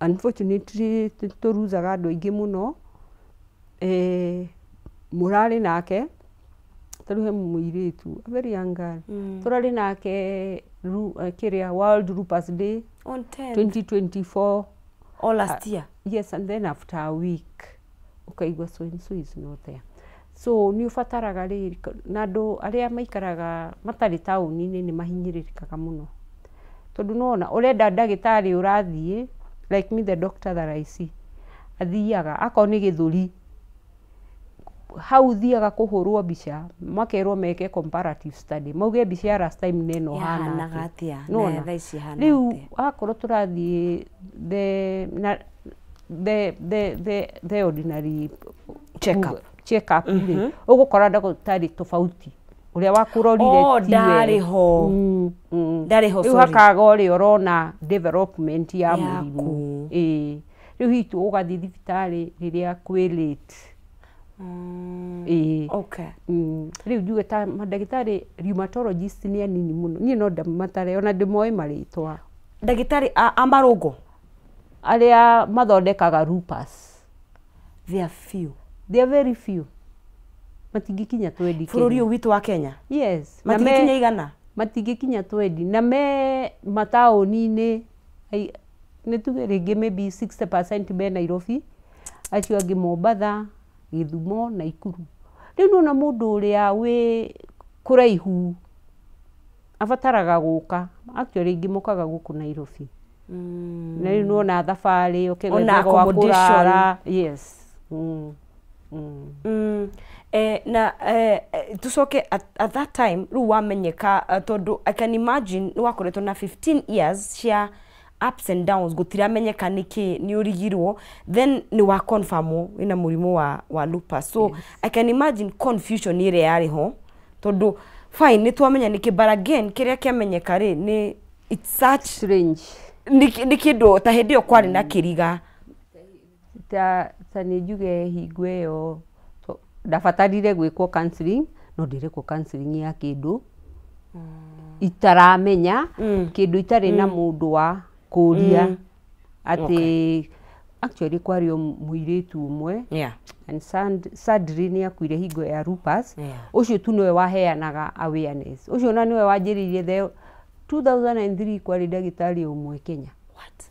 Unfortunately tũruzaga andũ aingĩ mũno. Mũrarĩ nake tarĩu he mũirĩtu, a very young girl. Tũrarĩ nake kĩrĩa World Lupus Day on 10 2024. Or last year. Yes, and then after a week ũkaigua so and so is not there. So nĩ ũbataraga rĩrĩ, na andũ arĩa maikaraga matarĩ taũni-inĩ nĩ mahinyĩrĩrĩkaga mũno, tondũ nĩwona ũrenda ndagĩtarĩ ũrathiĩ, like me the doctor that I see athiaga akorwo nĩ gĩthũri hau thiaga kũhũrwo mbica makerwo meke comparative study, mauge mbica ya last time nĩ ĩno Yahanaga atĩa, na Nĩwona? thaa ici ĩhana Rĩu atĩa? akorwo tũrathiĩ the ordinary Check up. Check up rĩ, ũgũkora ndagĩtarĩ tofauti ũrĩa wakũrorire Oh, tiwe. ndarĩ ho. Ndarĩ ho, Rĩu sorry. hakaga ũrĩa ũrona development ya Yaku. mũrimũ. Ĩĩ. Rĩu hihi ũgathiĩ thibitarĩ rĩrĩa kwĩ late. Ĩĩ. Okay. Rĩu njuge ta mandagĩtarĩ rheumatologist nĩ anini mũno, niĩ no ndamatare ona ndĩmoĩ marĩtwa. Ndagĩtarĩ a marũngo? Arĩa mathondekaga lupus. They are few. They are very few. Matingĩkinya 20. Bũrũri ũyũ witũ wa Kenya? Yes. Matingĩkinya igana? Matingĩkinya 20. Na me mataũni-inĩ, nĩ tuge rĩngĩ maybe 60% me Nairobi, acio angĩ Mombatha, Gĩthumo, Naikuru. Rĩu nĩwona mũndũ ũrĩa wĩ kũraihu abataraga gũka. Actually aingĩ mokaga gũkũ Nairobi. Na rĩu nĩwona thabarĩ, ũke Ona gwetha gwa accommodation. kũrara. Yes. Na tucoke at that time rĩu wamenyeka, tondũ I can imagine nĩ wakoretwo na 15 years cia ups and downs, gũtiramenyeka nĩkĩ nĩ ũrigirwo, then nĩ wa confirmwo wĩna mũrimũ wa lupus. So yes. I can imagine confusion ĩrĩa yarĩ ho, tondũ fine nĩ twamenya nĩkĩ, but again kĩrĩa kĩamenyeka rĩ nĩ it's such strange. Nĩ kĩndũ ta hĩndĩ ĩyo kwarĩ na kĩriga. Ta nĩ njuge hingo ĩyo ndabatarire gwĩkwo counseling, no ndĩrekwo counseling ya kĩndũ itaramenya, kĩndũ itarĩ na mũndũ wa kũria atĩ actually kwarĩ o mũirĩtu ũmwe and sadly nĩ akuire hingo ya lupus. Ũcio tu nĩwe waheanaga awareness. Ũcio na nĩwe wanjĩrĩirie the 2003 kwarĩ ndagĩtarĩ ũmwe Kenya. What?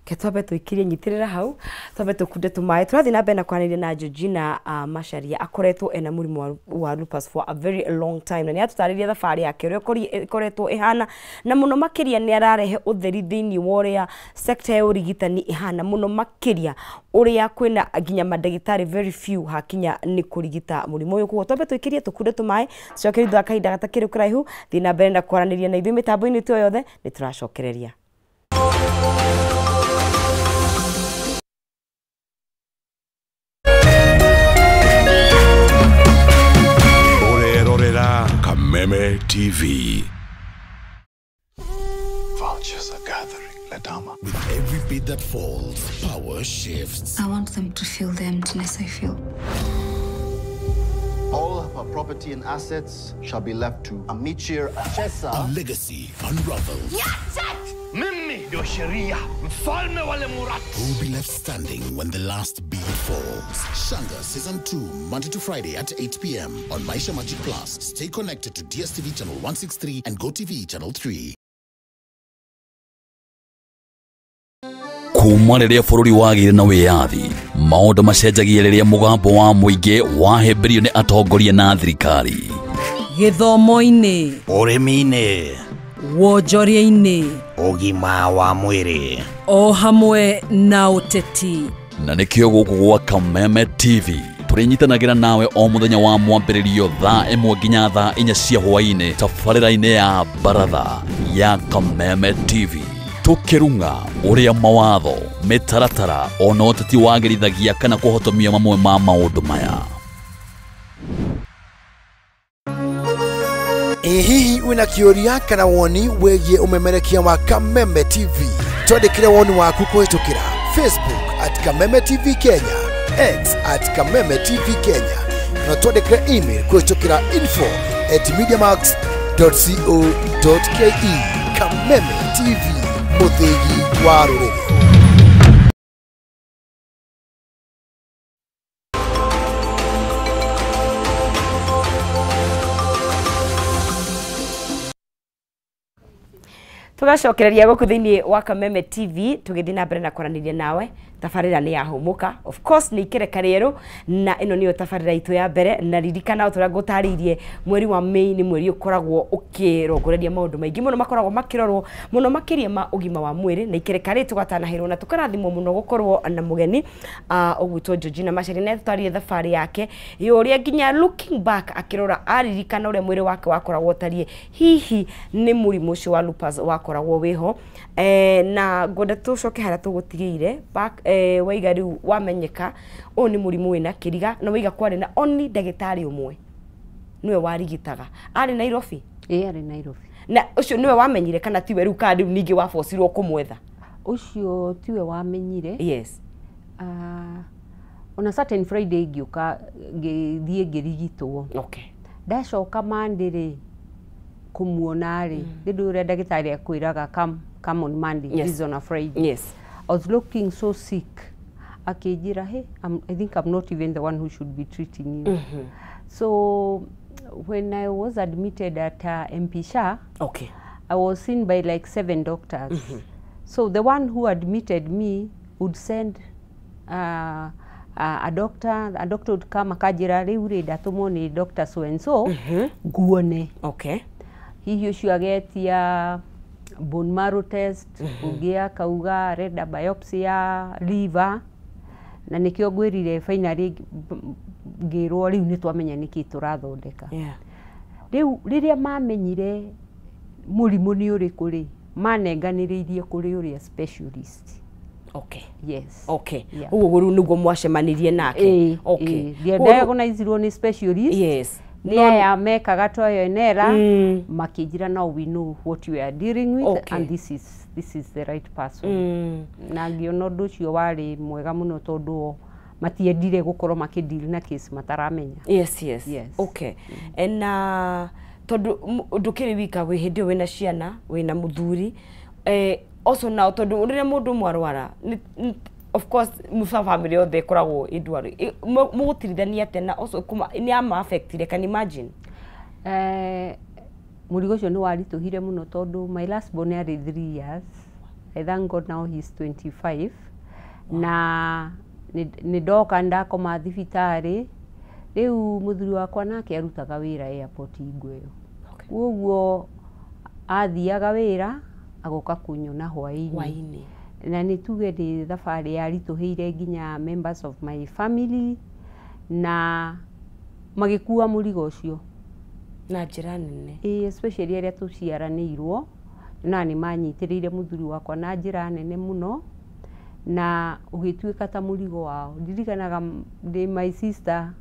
Ke twambe tũikirie nyitĩrĩra hau, twambe tũkunde tũmaĩ, tũrathiĩ na mbere na kwaranĩria na Georgina Macharia. Akoretwo ena mũrimũ wa lupus for a very long time, na nĩ atũtarĩria thabarĩ yake ũrĩa ĩkoretwo ĩhana, na mũno makĩria nĩ ararehe ũtheri thĩinĩ wa ũrĩa sector ya ũrigitani ĩhana, mũno makĩria ũrĩa kwĩna nginya mandagĩtarĩ very few hakinya nĩ kũrigita mũrimũ ũyũ. Koguo twambe tũikirie tũkunde tũmaĩ, tũcoke thutha wa kahinda gatakĩrĩ kũraihu thiĩ na mbere na kwaranĩria na ithuĩ mĩtambo-inĩ ĩyo yothe nĩ tũracokereria. Ũrerorera Kameme TV. Vultures are gathering, Ledama. With every beat that falls, power shifts. I want them to feel the emptiness I feel. All of her property and assets shall be left to Amichir Achesa. A legacy unravels. Mimi ndio sheria, mfalme wa Lemurat. Who will be left standing when the last bead falls? Shanga Season 2, Monday to Friday at 8 p.m. on Maisha Magic Plus. Stay connected to DSTV Channel 163 and GoTV Channel 3. Kuma rĩrĩa bũrũri wagĩire na wĩyathi, maũndũ macenjagia rĩrĩa mũgambo wa mũingĩ wahĩmbĩrio nĩ atongoria na thirikari. Gĩthomo-inĩ, ũrĩmi-inĩ, wonjoria-inĩ, ũgima wa mwĩrĩ, o hamwe na ũteti. Na nĩkĩo gũkũ gwa Kameme TV tũrĩnyitanagĩra nawe o mũthenya wa mwambĩrĩrio thaa 1 nginya thaa 4 cia hwaĩ-inĩ tabarĩra-inĩ ya baratha ya Kameme TV, tũkĩrung'a ũrĩa mawatho, mĩtaratara ona ũteti wagĩrithagia kana kũhotomia mamwe ma maũndũ maya. Ĩ hihi wĩna kĩũria kana woni wĩgiĩ ũmemerekia wa Kameme TV? Twandĩkĩre woni waku kũhĩtũkĩra Facebook at Kameme TV Kenya, X at Kameme TV Kenya, na twandĩkĩre email kũhĩtũkĩra info@mediamax.co.ke. Kameme TV, mũthĩgi wa rũrĩrĩ. Tugacokereria gũkũ thĩinĩ wa Kameme TV tũgĩthiĩ na mbere na kwaranĩria nawe. Tabarĩra nĩ yahũmũka, of course nĩ ikereka rĩerũ, na ĩno nĩyo tabarĩra itũ ya mbere. Na ririkana o ta ũrĩa ngũtarĩirie, mweri wa May nĩ mweri ũkoragwo ũkĩrongoreria maũndũ maingĩ mũno makoragwo makĩrorwo mũno makĩria ma ũgima wa mwĩrĩ, na ikereka rĩrĩ tũgatanahĩrwo na tũkarathimwo mũno gũkorwo na mũgeni ũgwĩtwo Georgina Macharia, na tũtarĩrie thabarĩ yake ya ũrĩa nginya looking back akĩrora aririkana ũrĩa mwĩrĩ wake wakoragwo ũtariĩ, hihi nĩ mũrimũ ũcio wa lupus wakoragwo wĩho. Na ngwenda tũcoke harĩa tũgũtigĩire back. Waiga rĩu wamenyeka ũyũ nĩ mũrimũ wĩna kĩriga, na waiga kwarĩ na only ndagĩtarĩ ũmwe nĩwe warigitaga, arĩ Nairobi. Ĩ, arĩ Nairobi. Na ũcio nĩwe wamenyire kana tiwe rĩu, kana rĩu ningĩ wabocirwo kũmwetha? Ũcio tiwe wamenyire. Yes. Ona certain Friday ngĩũka ngĩthiĩ ngĩrigitwo. Okay. Ndacoka Monday rĩ kũmuona rĩ, nĩ ndũĩ ũrĩa ndagĩtarĩ akwĩraga come on Monday. Yes. This is on a Friday. Yes. I was looking so sick. Akĩnjĩra, "Hey, I think I'm not even the one who should be treating you." So when I was admitted at MP Shah, I was seen by like 7 doctors. So the one who admitted me would send a doctor would come akanjĩra, rĩu rĩ ndatũmwo nĩ doctor so and so nguone. Hihi ũcio agetia bone marrow test, ũngĩ akauga arenda biopsy ya liver, na nĩkĩo ngwĩrire finally ngĩrwo rĩu nĩ twamenya nĩkĩ tũrathondeka. Rĩu rĩrĩa mamenyire mũrimũ nĩ ũrĩkũ rĩ, manenganĩrĩirie kũrĩ ũrĩa specialist. Yes. Ũguo rĩu nĩguo mwacemanirie nake. Diagnosirwo nĩ specialist. Nĩ aya mekaga trial and error, makĩnjĩra now we know what we are dealing with, and this is the right person. Na ngĩona ũndũ ũcio warĩ mwega mũno tondũ matiendire gũkorwo makĩdeal na case mataramenya. Yes. And tondũ ndũkĩrĩ wika wĩ hĩndĩ ĩyo wĩna ciana, wĩna mũthuri, also now tondũ rĩrĩa mũndũ mwarwara, of course musa family yothe ĩkoragwo ĩ ndwaru, mũgũtirithania atĩa na also nĩ ama affectire, can you imagine? Mũrigo ũcio nĩ waritũhire mũno tondũ my last born arĩ 3 years. I thank God now he's 25. Na nĩ ndoka ndakoma thibitarĩ, rĩu mũthuri wakwa nake arutaga wĩra airport hingo ĩyo. Koguo athiaga wĩra agoka kunyona hwaĩ-inĩ. Na nĩ tuge nĩ thabarĩ yaritũhĩire nginya members of my family, na magĩkua mũrigo ũcio na njĩra nene. Especially arĩa tũciaranĩirwo, na nĩ manyitĩrĩire mũthuri wakwa na njĩra nene mũno, na ũgĩtuĩka ta mũrigo wao. Ndirikanaga ndĩ my sister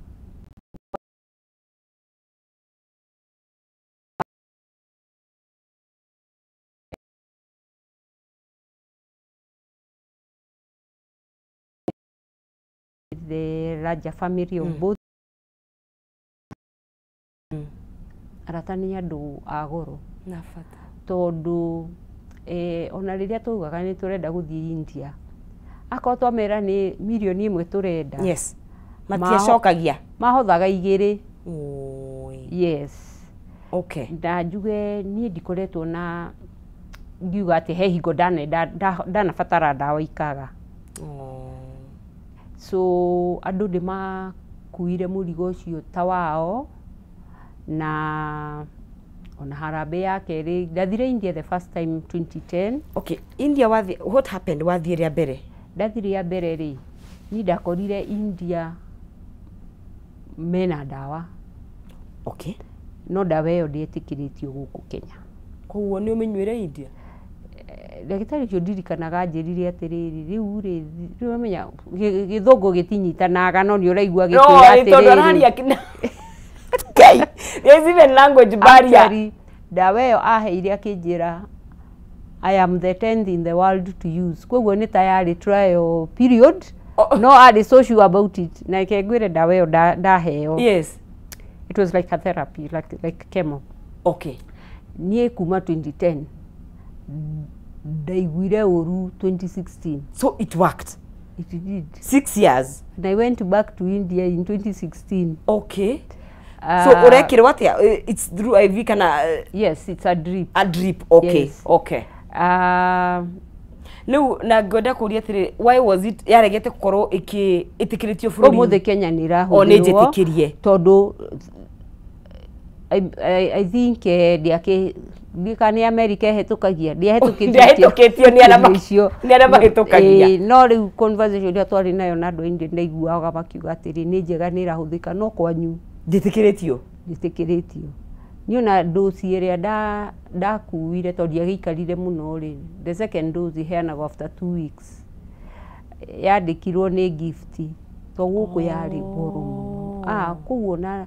the larger family of both. Arata nĩ andũ a goro na bata, tondũ ona rĩrĩa twaugaga nĩ tũrenda gũthiĩ India, akorwo twamera nĩ mirioni 1 tũrenda, yes, matiacokagia, mahothaga 2. Yes. Na njuge niĩ ndikoretwo na ngiuga atĩ he hingo ndanabatara ndawa ikaga. So andũ nĩ makuire mũrigo ũcio ta wao, na ona harambee ya kerĩ ndathire India the first time 2010. India wathi, what happened wathiĩ rĩa mbere? Ndathire rĩa mbere rĩ, niĩ ndakorire India mena ndawa. No ndawa ĩyo ndĩetĩkĩrĩtio gũkũ Kenya. Koguo nĩ ũmĩnyuĩre India? Ndagĩtarĩ ũcio ndirikanaga anjĩrire atĩrĩrĩ, rĩu rĩ, rĩu ũramenya gĩthũngũ gĩtinyitanaga, no nĩ ũraigua gĩkwĩra atĩrĩrĩ. There's even language barrier. Actually, ndawa ĩyo aheire akĩnjĩra I am the 10th in the world to use. Koguo nĩ ta yarĩ trial period. No arĩ so sure about it. Na reke ngwĩre ndawa ĩyo ndaheo. Yes. It was like a therapy, like chemo. Niĩ kuma 2010 ndaiguire ũru 2016. So it worked. It did. 6 years. And I went back to India in 2016. So ũrekĩrwo atĩa? It's through IV kana? Yes, it's a drip. A drip. Yes. Rĩu na ngwenda kũria atĩrĩ, why was it yaregete gũkorwo ĩtĩkĩrĩtio bũrũri-inĩ? Ũmũthĩ Kenya nĩ O nĩ ĩrahũthĩrwo njĩtĩkĩrie. Tondũ I think ndiaka nĩ America ĩhĩtũkagia, Ndĩahĩtũkĩtio nĩ arĩa mahĩtũkagia. No rĩu conversation ĩrĩa twarĩ nayo na andũ a India ndaiguaga makiuga atĩrĩ, nĩ njega nĩ ĩrahũthĩka no kwanyu ndĩtĩkĩrĩtio. Ndĩtĩkĩrĩtio. Niĩ ona dose ĩrĩa ndakuire tondũ ndiagĩikarire mũno rĩ, the second dose ĩheanagwo after 2 weeks, yandĩkirwo nĩ Gift to gũkũ yarĩ goro mũno. Koguo na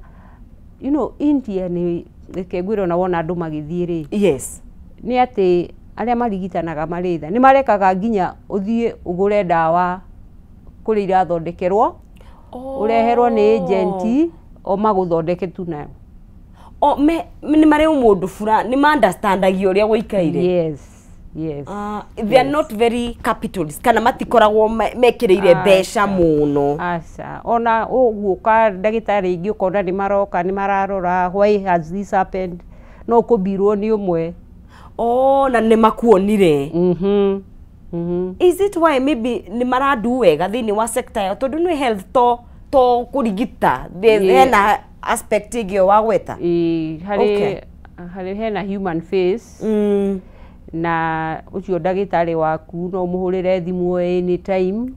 you know India nĩ reke ngwĩre ona wona andũ magĩthiĩ rĩ, yes, nĩ atĩ arĩa marigitanaga marĩ tha nĩ marekaga nginya ũthiĩ ũgũre ndawa kũrĩa irathondekerwo, ũreherwo nĩ agent o magũthondeke tu nayo. O me nĩ marĩ ũmũndũ bura, nĩ ma understandagia ũrĩa gũikaire. Yes. Yes. They are not very capitalist kana matikoragwo mekĩrĩire mbeca mũno. Aca, ona ũguũka ndagĩtarĩ ingĩ ũkona nĩ maroka nĩ mararora why has this happened, no kũbirwo nĩ ũmwe. Oh, na nĩ makuonire. Is it why maybe nĩ marandu wega thĩinĩ wa sector yao tondũ nĩ health to kũrigita hena aspect ĩngĩ wa gweta. Harĩ hena human face. Na ũcio ndagĩtarĩ waku no ũmũhũrĩre thimũ anytime.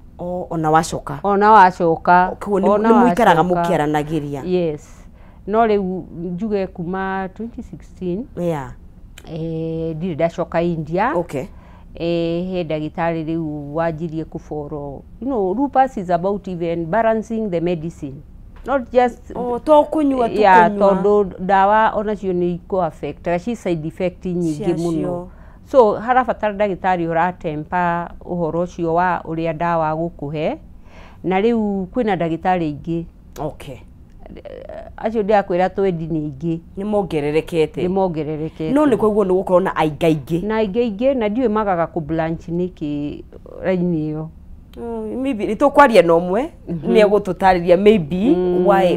Ona wacoka. Ona wacoka. Koguo nĩ mũikaraga mũkĩaranagĩria. Yes. No rĩu njuge kuma 2016. Yeah. Ndirĩ ndacoka India. Okay. He ndagĩtarĩ rĩu wanjirie kũboro. You know, lupus is about even balancing the medicine. Not just to kunyua tu kunyua. Tondũ ndawa onacio nĩ ikũ affect, ci side effect nyingĩ mũno. So harabatara ndagĩtarĩ ũratempa ũhoro ũcio wa ũrĩa ndawa gũkũhe. Na rĩu kwĩna ndagĩtarĩ ingĩ. Okay. Acio ndĩrakwĩra twendi nĩ aingĩ. Nĩ mongererekete. Nĩ mongererekete. No nĩ koguo nĩ gũkorwo na aingaingĩ. Na aingaingĩ na ndiũĩ magaga kũ branch nĩkĩ raini ĩyo. Maybe nĩ tũkwaria na ũmwe nĩ egũtũtarĩria maybe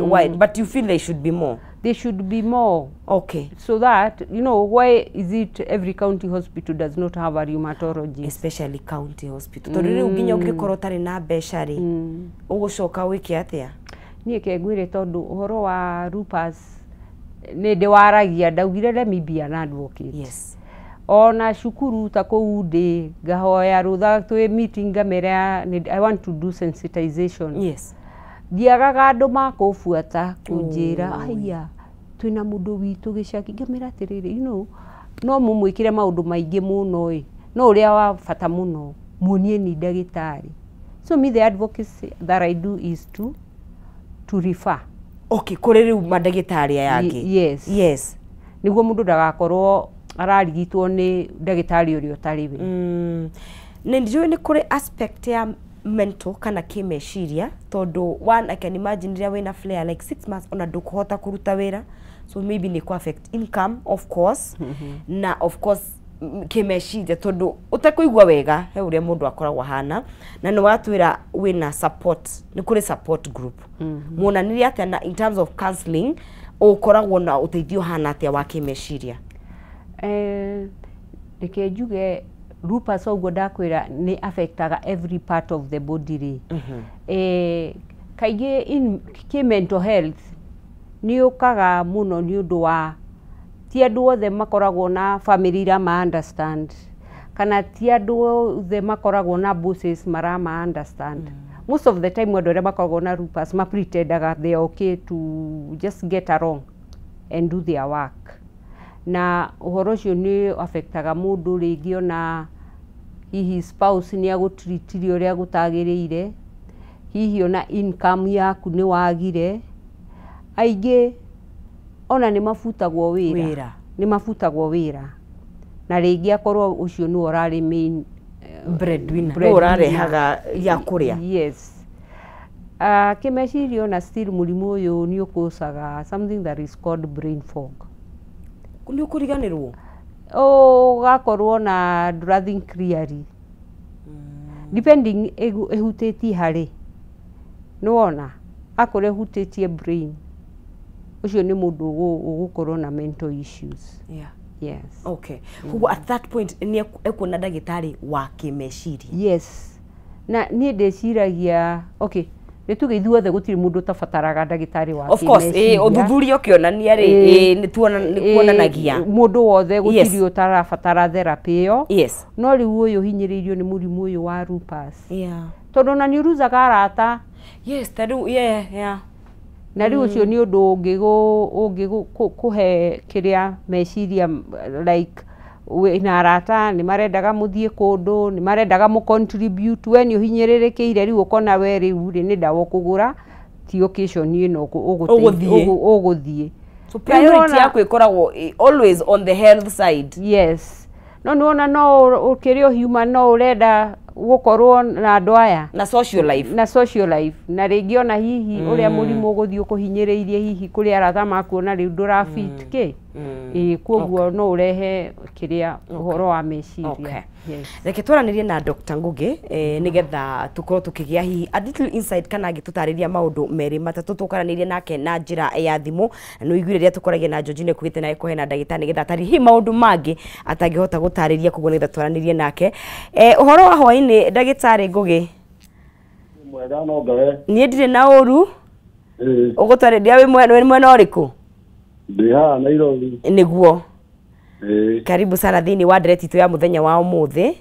why but you feel they should be more. They should be more. Okay. So that, you know, why is it every county hospital does not have a rheumatologist? Especially county hospital. Tondũ rĩu nginya ũngĩkorwo ũtarĩ na mbeca rĩ, ũgũcoka wĩke atĩa? Niĩ ke ngwĩre tondũ ũhoro wa lupus nĩ ndĩwaragia, ndaugire let me be an advocate. Yes. Ona cukuru ta kũu ndĩ ngahoya rũtha twĩ meeting ngamera I want to do sensitization. Yes. Ndiagaga andũ makũbuata kũnjĩra aya twĩna mũndũ witũ gĩcagi, ngamera atĩrĩrĩ, you know, no mũmwĩkĩre maũndũ maingĩ mũno ĩ, no ũrĩa wa bata mũno muonie ni ndagĩtarĩ. So me the advocacy that I do is to refer. Okay, kũrĩ rĩu mandagĩtarĩ aya angĩ. Yes. Yes. Nĩguo mũndũ ndagakorwo ararigitwo nĩ ndagĩtarĩ ũrĩa ũtarĩ we. Nĩ njũĩ nĩ kũrĩ aspect ya mental kana kĩmeciria tondũ one I can imagine rĩrĩa wĩna flare like 6 months ona ndũkũhota kũruta wĩra, so maybe nĩ kũ affect income of course. Na of course kĩmeciria tondũ ũtekũigua wega he ũrĩa mũndũ akoragwo ahana, na nĩ watwĩra wĩna support, nĩ kũrĩ support group. Muonanirie atĩa na in terms of counseling ũkoragwo na ũteithio hana atĩa wa kĩmeciria? Reke njuge lupus ũguo ndakwĩra nĩ affectaga every part of the body rĩ. Kaingĩ in kĩ mental health nĩ yũkaga mũno nĩ ũndũ wa ti andũ othe makoragwo na family irama understand, kana ti andũ othe makoragwo na bosses marama understand. Most of the time andũ arĩa makoragwo na lupus ma pretendaga they are okay to just get along and do their work. Na ũhoro ũcio nĩ affectaga mũndũ rĩngĩ ona hihi spouse nĩ agũtreatire ũrĩa gũtagĩrĩire, hihi ona income yaku nĩ wagire. Aingĩ ona nĩ mabutagwo wĩra. Nĩ mabutagwo wĩra. Na rĩngĩ akorwo ũcio nĩwe ũrarĩ main breadwinner, nĩwe ũrarehaga gĩa kũrĩa. Yes. Kĩmeciria ona still mũrimũ ũyũ nĩ ũkũcaga something that is called brain fog. Nĩ ũkũriganĩrwo? Ũgakorwo na ndũrathink clearly. Depending ĩhutĩtie harĩ. Nĩwona? Akorwo ĩhutĩtie brain, ũcio nĩ mũndũ ũgũkorwo na mental issues. Yeah. Yes. Okay. Koguo at that point nĩ ekuona ndagĩtarĩ wa kĩmeciria. Yes. Na niĩ ndĩciragia, okay, nĩ tuge ithuothe gũtirĩ mũndũ ũtabataraga ndagĩtarĩ wa kĩmeciria. Of course, ũthuthuria ũkĩonania rĩ, nĩ kuonanagia mũndũ wothe gũtirĩ ũtarabatara therapy ĩyo. Yes. No rĩu ũyũ ũhinyĩrĩirio nĩ mũrimũ ũyũ wa lupus. Yeah. Tondũ ona nĩ ũruzaga arata. Yes, ta rĩu, yeah, yeah. Na rĩu ũcio nĩ ũndũ ũngĩkũhe kĩrĩa meciria like wĩna arata nĩ marendaga mũthiĩ kũndũ, nĩ marendaga mũ contribute, we nĩ ũhinyĩrĩrĩkĩire rĩu ũkona we rĩu rĩ nĩ ndawa ũkũgũra ti occasion ĩno ũgũthiĩ. So priority yaku ĩkoragwo always on the health side. Yes. No nĩwona no ũkĩrĩ o human no ũrenda Gũkorwo na andũ aya na social life, na social life, na rĩngĩ ona hihi ũrĩa mũrimũ ũgũthiĩ ũkũhinyĩrĩirie, hihi kũrĩ arata makuona rĩu ndũrafit kĩ. Ĩĩ, koguo no ũrehe kĩrĩa ũhoro wa meciria. Yes. Reke twaranĩrie na Dr. Ngugi nĩgetha tũkorwo tũkĩgĩa hihi a little insight kana angĩtũtarĩria maũndũ merĩ matatũ. Tũkaranĩrie nake na njĩra ya thimũ, na nĩ ũiguire rĩrĩa tũkoragia na Georgina kugĩte naye kũheana ndagĩtarĩ nĩgetha atarĩ hihi maũndũ mangĩ atangĩhota gũtarĩria, koguo nĩgetha twaranĩrie nake. Ũhoro wa hwaĩ-inĩ, ndagĩtarĩ Ngugi? Mwega, no ngawe. Niĩ ndirĩ na ũru. Ũgũtwarĩria wĩ mwena ũrĩkũ? Ndĩ haha Nairobi. Nĩguo. Karibu sana thĩinĩ wa ndereti itũ ya mũthenya wa ũmũthĩ,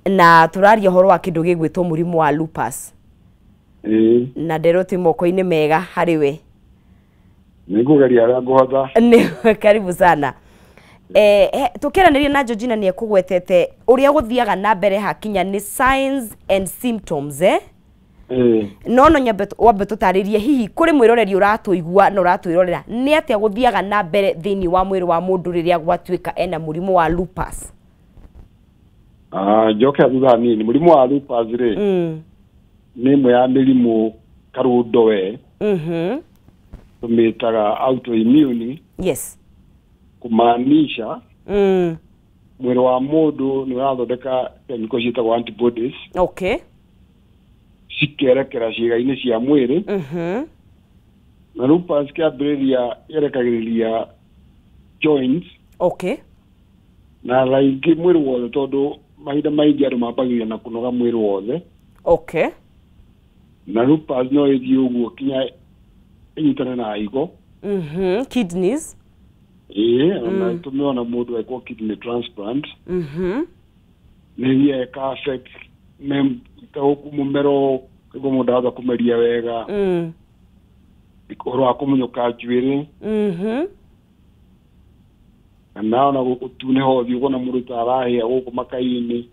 na tũraria ũhoro wa kĩndũ gĩgwĩtwo mũrimũ wa lupus. Na nderwo twĩ moko-inĩ mega harĩ we. Nĩ ngũgeria ũrĩa ngũhota. Nĩ karibu sana. Tũkĩaranĩria na Georgina nĩ ekũgwetete ũrĩa gũthiaga na mbere hakinya nĩ signs and symptoms, eh? No nyambe wambe tũtarĩrie hihi kũrĩ mwĩroreri ũratũigua na ũratwĩrorera, nĩ atĩa gũthiaga na mbere thĩinĩ wa mwĩrĩ wa mũndũ rĩrĩa gwatuĩka ena mũrimũ wa lupus? Ah, njoke thutha hanini. Mũrimũ wa lupus rĩ, nĩ ĩmwe ya mĩrimũ karũndo we tũmĩtaga autoimmune. Kumaanisha mwĩrĩ wa mũndũ nĩ ũrathondeka chemical ciĩtagwo antibodies, cikerekera ciĩga-inĩ cia mwĩrĩ. Na lupus kĩambĩrĩria yerekagĩrĩria joints na raingĩ mwĩrĩ wothe, tondũ mahinda maingĩ andũ mambagĩrĩria na kũnoga mwĩrĩ wothe. Na lupus no ĩthiĩ ũguo kinya ĩnyitane na higo. Kidneys. Ĩĩ, ona tũmĩona mũndũ ekwo kidney transplant. Nĩ ĩthiaga ĩka affect ta gũkũ mũmero, kũigua mũndũ ahota kũmeria wega, ũhoro wa kũmunyũka njuĩrĩ, kana ona gũtunĩha ũthiũ, ũkona mũndũ ta arahĩa gũkũ makai-inĩ.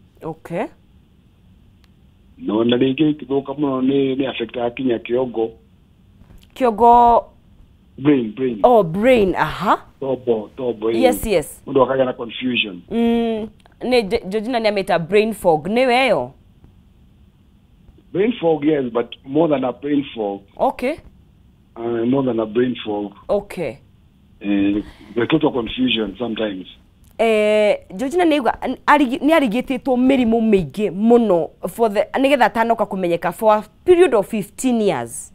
Na ona rĩngĩ ĩkĩthũka mũno nĩ affectaga kinya kĩongo. Kĩongo? Brain, brain. Oh, brain, aha. Tombo, tombo, ĩĩ. Mũndũ akagĩa na confusion. Nĩ Georgina nĩ amĩta brain fog, nĩwe ĩyo? Brain fog, yes, but more than a brain fog. More than a brain fog. The total confusion sometimes. Georgina nĩ auga nĩ arigitĩtwo mĩrimũ mĩingĩ mũno for the nĩgetha atanoka kũmenyeka for a period of 15 years.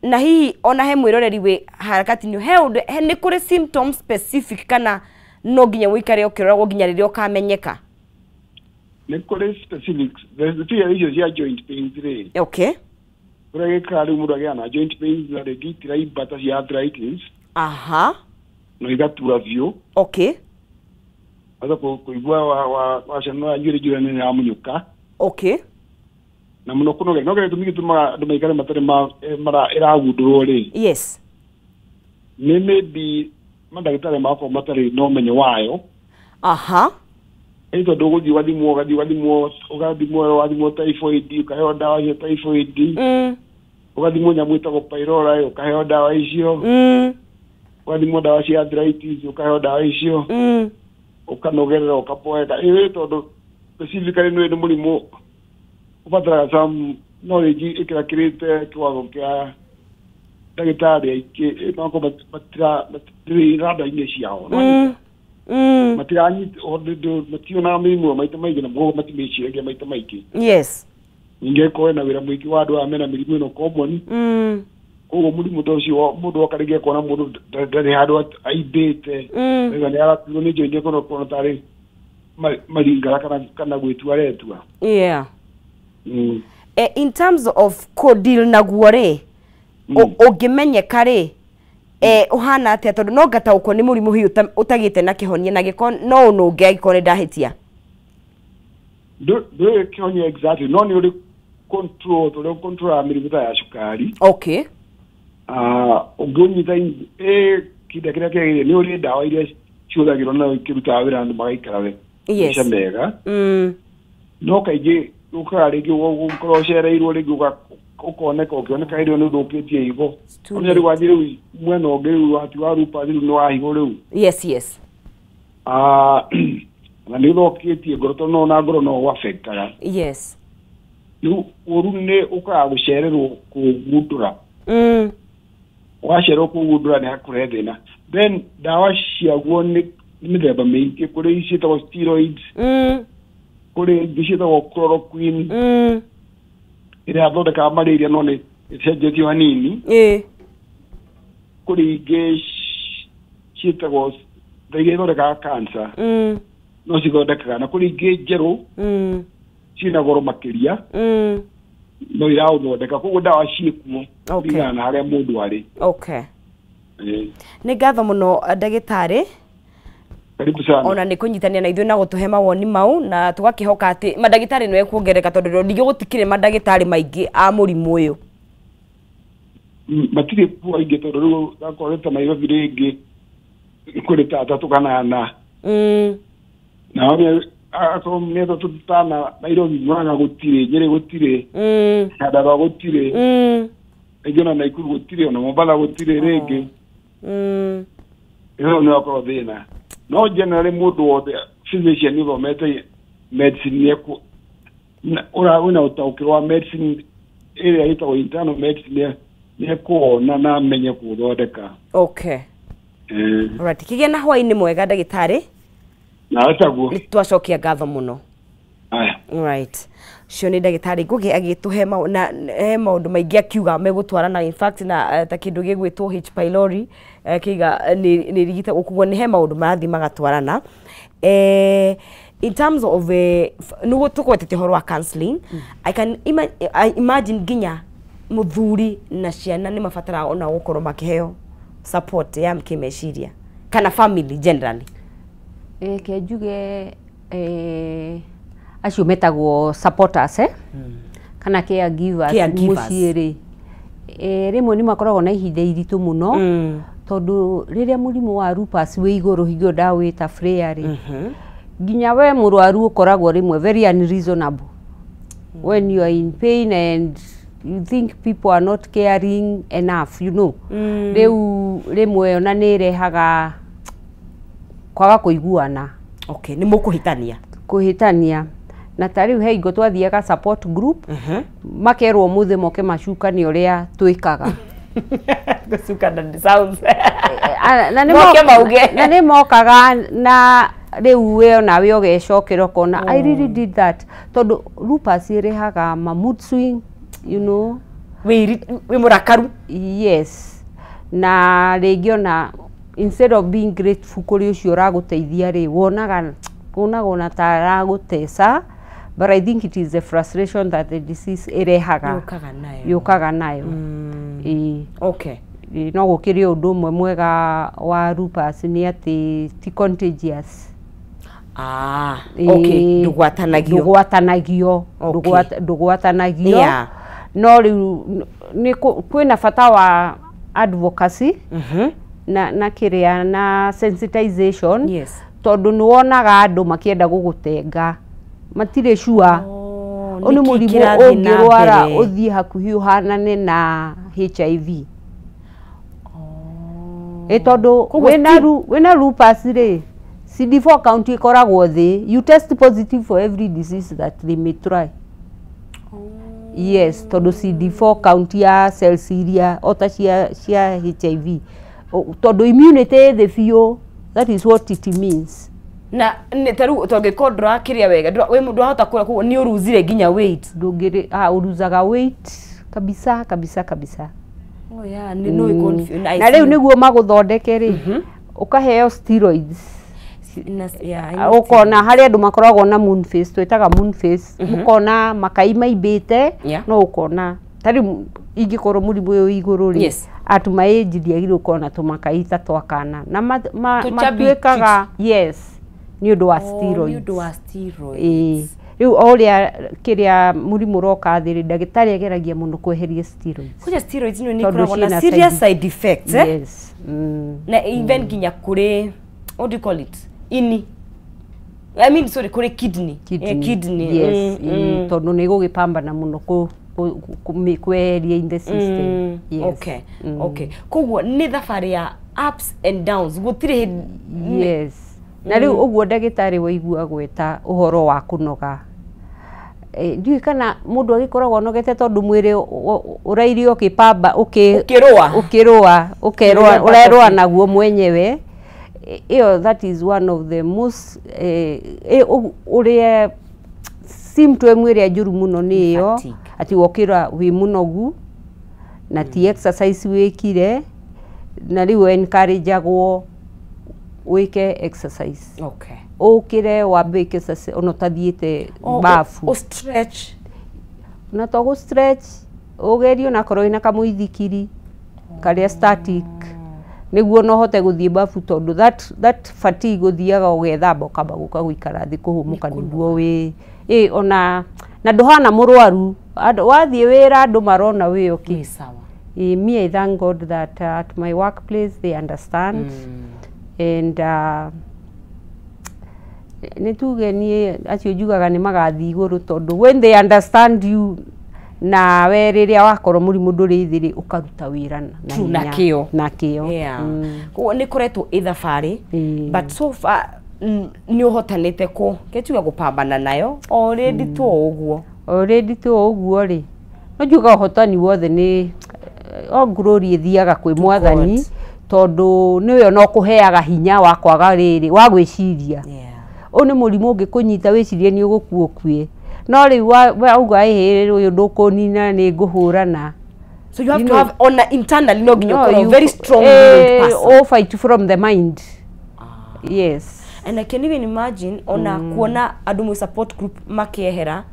Na hihi ona he mwĩroreri wĩ harakati-inĩ, he ũndũ nĩ kũrĩ symptoms specific kana no nginya ũikare ũkĩroragwo nginya rĩrĩa ũkamenyeka? Nĩ kũrĩ specifics. Tiga icio cia joint pains rĩ, kũrĩa gĩkaga rĩu mũndũ agĩaga na joint pains na rĩngĩ itiraimba ta cia arthritis, no igatura biũ. Aza kũigua wacanũra njuĩrĩ, njuĩrĩ nĩ ĩramunyũka. Na mũno kũnoga no gĩtũmi gĩtũmaga andũ maikare matarĩ mara ĩragundũrwo rĩ, nĩ maybe mandagĩtarĩ magakorwo matarĩ na ũmenyo wayo. Ĩ tondũ ũgũthiĩ ũgathimwo, ũgathiĩ ũgathimwo, ũgathimwo, wathimwo typhoid, ũkaheo ndawa cia typhoid, ũgathimwo nyamũ ĩtagwo pylori, ũkaheo ndawa icio, ũgathimwo ndawa cia arthritis, ũkaheo ndawa icio, ũkanogerera, ũkapoeka. Ĩ tondũ specifically nĩ mũrimũ ũbataraga some knowledge ĩkĩrakĩrĩte kĩwango kĩa ndagĩtarĩ aingĩ, magakorwo matirĩ rada-inĩ ciao. Matiranyita, mationaga mĩrimũ ĩyo maita maingĩ, na koguo matimĩciragia maita maingĩ. Ningĩ ĩkorwo na wĩra mũingĩ wa andũ aya mena mĩrimũ ĩno common. Koguo mũrimũ ta ũcio mũndũ oka rĩngĩ akona mũndũ ndarĩ handũ aimbĩte. Rĩu nĩ araturwo nĩ joint, akona kuona tarĩ maringara kana gwĩtua aretua. In terms of kũdeal naguo rĩ, ũngĩmenyeka rĩ, ũhana atĩa? Tondũ no ngataũkwo nĩ mũrimũ hihi ũtagĩte na kĩhonia, na gĩko no ũnũnge angĩkorwo nĩ ndahĩtia. Ndũrĩ kĩhonia exactly, no nĩ ũrĩ control tũrĩa control mĩrimũ ta ya cukari. Ah, ũngĩũnyita kĩhinda kĩrĩa kĩagĩrĩire, nĩ ũrĩ ndawa iria cihũthagĩrwo na ikĩrutaga wĩra, andũ magaikara we maica mega. No kaingĩ ũkaga rĩngĩ ũkorwo ũcereirwo, rĩngĩ ũkoneka, ũkĩoneka hĩndĩ ĩyo nĩ ũthũkĩtie higo. Too Ona rĩu wathiĩ rĩu mwena ũngĩ, rĩu wati wa lupus rĩu nĩ wa higo rĩu. yes yes Ah, Na nĩ ũthũkĩtie ngoro tondũ no na ngoro no ũaffectaga. Rĩu ũru nĩ ũkaga gũcererwo kũgundũra. Wacererwo kũgundũra nĩ hakũrehe thĩna. Then ndawa ciaguo nĩ mĩthemba mĩingĩ, kũrĩ ciĩtagwo steroids, kũrĩ ingĩ ciĩtagwo chloroquine, ĩrĩa yathondekaga malaria no nĩ ĩcenjetio hanini. Kũrĩ ingĩ ciĩtagwo iria ithondekaga cancer, no cithondekaga, na kũrĩ ingĩ njerũ ciĩna goro makĩria, no iraũthondeka. Koguo ndawa ciĩkuo kũringana na harĩa mũndũ arĩ. Nĩ ngatho mũno ndagĩtarĩ. Karibu sana. Ona nĩ kũnyitania na ithuĩ na gũtũhe mawoni mau, na tũgakĩhoka atĩ mandagĩtarĩ nĩ mekuongerereka tondũ ndingĩ gũtikĩrĩ mandagĩtarĩ maingĩ a mũrimũ ũyũ. Matirĩ kuo aingĩ tondũ rĩu akorwo ta Nairobi rĩngĩ kũrĩ ta atatũ kana ana. Nao akorwo nĩ atatũ tana Nairobi, Murang'a gũtirĩ, Nyĩrĩ gũtirĩ, Nyandarua gũtirĩ, rĩngĩ ona Naikuru gũtirĩ, ona Mombatha gũtirĩ rĩngĩ. Ĩyo nĩ wakorwo thĩna. No generally mũndũ wothe physician ũthomete medicine wĩna ũtaũkĩrwo wa medicine ĩrĩa ĩtagwo internal medicine nĩ ekuona na amenye kũũthondeka. Alright, kĩgĩe na hwaĩ-inĩ mwega ndagĩtarĩ. Nawe taguo. Nĩ twacokia ngatho mũno. Aya. Alright. Ũcio nĩ ndagĩtarĩ Ngugi agĩtũhe he maũndũ maingĩ akiuga megũtwarana, in fact na ta kĩndũ gĩgwĩtwo H pylori kĩiga nĩ rigitagwo, koguo nĩ he maũndũ marathiĩ magatwarana. In terms of nĩguo tũgwetete ũhoro wa counseling, I can imagine nginya mũthuri na ciana nĩ mabataraga ona gũkorwo makĩheo support ya kĩmeciria kana family generally. Ke njuge acio metagwo supporters, kana caregivers mũciĩ rĩ, rĩmwe nĩ makoragwo na ihinda iritũ mũno, tondũ rĩrĩa mũrimũ wa lupus wĩ igũrũ hingo ndawĩta flare rĩ, nginya we mũrwaru ũkoragwo rĩmwe very unreasonable when you are in pain and you think people are not caring enough, you know. Rĩu rĩmwe ona nĩ ĩrehaga kwaga kũiguana. Nĩ mũkũhĩtania. Kũhĩtania. Na ta rĩu he hingo twathiaga support group, makerwo ũmũthĩ moke macukane ũrĩa twĩkaga. Gũcukana sounds. Moke mauge. Na nĩ mokaga na rĩu we onawe ũgecokera ũkona I really did that. Tondũ lupus ĩrehaga ma mood swing, you know. Wĩ mũrakaru. Yes. Na rĩngĩ ona instead of being grateful kũrĩ ũcio ũragũteithia rĩ, wonaga ona ta aragũteca, but I think it is the frustration that the disease ĩrehaga, yũkaga nayo. No gũkĩrĩ ũndũ ũmwe mwega wa lupus nĩ atĩ ti contagious. Ndũgwatanagio. Ndũgwatanagio. No rĩu nĩ kwĩna bata wa advocacy na kĩrĩa na sensitization. Tondũ nĩ wonaga andũ makĩenda gũgũtenga, matirĩ sure. Ũyũ nĩ mũrimũ ũngĩrwara ũthiĩ hakuhĩ ũhanane na HIV. Tondũ wĩna lupus rĩ, CD4 count ĩkoragwo thĩ, you test positive for every disease that they may try. Yes, tondũ CD4 count ya cells iria ota cia HIV, tondũ immunity ĩ thĩ biũ. That is what it means. Na ta rĩu tũngĩkorwo ndũrakĩrĩa wega, ndwahota kũrĩa, koguo nĩ ũruzire nginya weight. Ndũngĩrĩ, ũruzaga weight kabisa kabisa kabisa. Oh yeah, no na rĩu nĩguo magũthondeke rĩ, ũkaheo steroids. Ũkona harĩa andũ makoragwo na moon face, twĩtaga moon face, ũkona makai maimbĩte, no ũkona ta rĩu ingĩkorwo mũrimũ ũyũ wĩ igũrũ rĩ, at my age ndiagĩrĩirwo gũkorwo na tũmakai ta twa kana, na matuĩkaga yes nĩ ũndũ wa steroids. Nĩ ũndũ wa steroids. Rĩu o ũrĩa kĩrĩa mũrimũ ũroka thĩ rĩ, ndagĩtarĩ ageragia mũno kweheria steroids. Kũrĩa steroids nĩ ikoragwo na serious side effects, eh? Yes. Na even nginya kũrĩ, what do you call it? Ini. I mean, sorry, kũrĩ kidney. Kidney. Yes. Tondũ nĩ ĩgũgĩpambana mũno kweheria in the system. Yes. Okay. Okay. Koguo nĩ thabarĩ ya ups and downs. Gũtirĩ. Yes. Na rĩu ũguo ndagĩtarĩ waigua gweta ũhoro wa kũnoga, ndiũĩ kana mũndũ agĩkoragwo anogete tondũ mwĩrĩ ũrairio ũkĩpamba ũkĩrũa ũkĩrũa ũkerũa ũrerũa naguo mwenyewe. Ĩyo that is one of the most ũrĩa symptom ĩrĩa njũru mũno nĩ ĩyo, atĩ wokĩra wĩ mũnogu na ti exercise wĩkire, na rĩu encourage-agwo wĩke exercise. Okay. Ũkĩre wambe wĩke exercise ona ũtathiĩte bafu. O stretch. Na to gũ stretch, ũgerie onakorwo wĩna kamũithikiri karĩa static nĩguo no hote gũthiĩ bafu, tondũ that fatigue ũthiaga ũgethamba ũkamba gũka gũikara thĩ kũhũmũka nĩguo wĩ ona na ndũhana mũrwaru, wathiĩ wĩra andũ marona wĩ okay. Sawa. Me, I thank God that at my workplace they understand. And nĩ tuge niĩ acio njugaga nĩ magathiĩ igũrũ, tondũ when they understand you, nawe rĩrĩa wakorwo mũrimũ ndũrĩ thĩ rĩ, ũkaruta wĩra na kĩo. Na kĩo. Yeah. Koguo nĩ koretwo ĩ thabarĩ, but so far nĩ ũhotanĩte kũ ketuga gũpambana nayo already to ũguo. Already to ũguo rĩ, no njuga ũhotani wothe nĩ o glory ĩthiaga kwĩ Mwathani, tondũ nĩwe no kũheaga hinya wa kwaga rĩrĩ wa gwĩciria. Ũyũ nĩ mũrimũ ũngĩkũnyita wĩcirie nĩ ũgũkua ũkue, no rĩu wauga ĩhĩ ũyũ ndũkũnina nĩ ngũhũrana. So you have to have ona internally no nginya ũkorwo very strong minded person. All fight from the mind. Yes. And I can even imagine ona kuona andũ mwe support group makĩehera.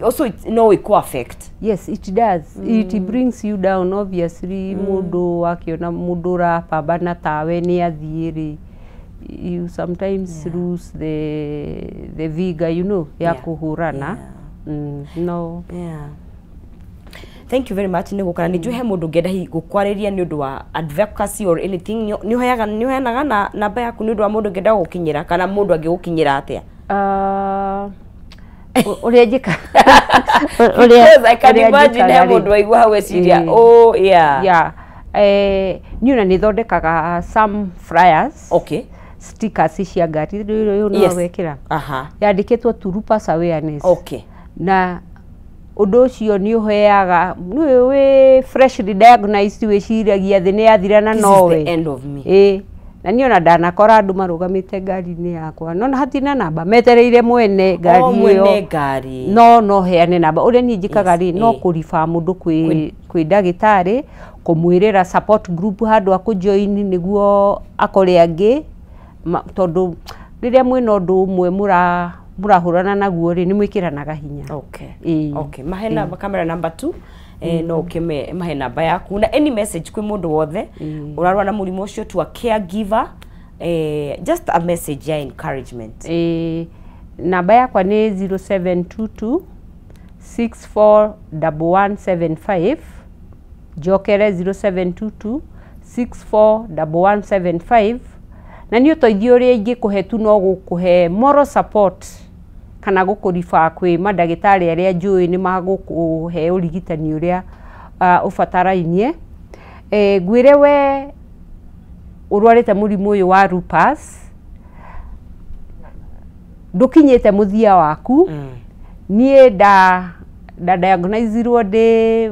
Also it no it affect. Yes, it does. It brings you down obviously. Mũndũ akiona mũndũ ũrapambana tawe nĩ athiĩ rĩ, you sometimes lose the vigor, you know, ya kũhũrana. No. Yeah. Thank you very much nĩ gũkana nĩ njũĩ he mũndũ ũngĩenda hihi gũkwarĩria nĩ ũndũ wa advocacy or anything, nĩ ũheanaga na namba yaku nĩ ũndũ wa mũndũ ũngĩenda gũgũkinyĩra, kana mũndũ angĩgũkinyĩra atĩa? Ũrĩa njĩka Because I can imagine he mũndũ waigua hau eciria, oh yeah. Yeah. Niĩ ona nĩ thondekaga some flyers. Okay. Stickers cia ngari rĩu no wekĩra. Yandĩkĩtwo to lupus awareness. Okay. Na ũndũ ũcio nĩ ũheaga nĩ wĩ freshly diagnosed, wĩciragia thĩ nĩ yathirana nowe. This is the end of me. Na niĩ ona ndanakora andũ marũgamĩte ngari-inĩ yakwa, no hatina namba, metereire mwene ngari ĩyo. Mwene ngari. No heane namba. Ũrĩa niĩ njĩkaga rĩ, no kũriba mũndũ kwĩ ndagĩtarĩ, kũmwĩrĩra support group handũ akũjoin nĩguo akore angĩ, tondũ rĩrĩa mwĩna ũndũ ũmwe mũrahũrana naguo rĩ, nĩ mwĩkĩranaga hinya. Okay. Okay. Mahe namba, camera number 2. No ũkĩme mahe namba yaku na any message kwĩ mũndũ wothe ũrarwara na mũrimũ ũcio, to a caregiver, just a message ya encouragement. Namba yakwa nĩ 0722 641175. Njokere 0722 641175. Na nĩ ũteithio ũrĩa ingĩkũhe tu no gũkũhe moral support kana gũkũriba kwĩ mandagĩtarĩ arĩa njũĩ nĩ magũkũhe ũrigitani ũrĩa ũbatarainie. Ngwĩre we ũrwarĩte mũrimũ ũyũ wa lupus, ndũkinyĩte mũthia waku. Niĩ nda diagnosirwo ndĩ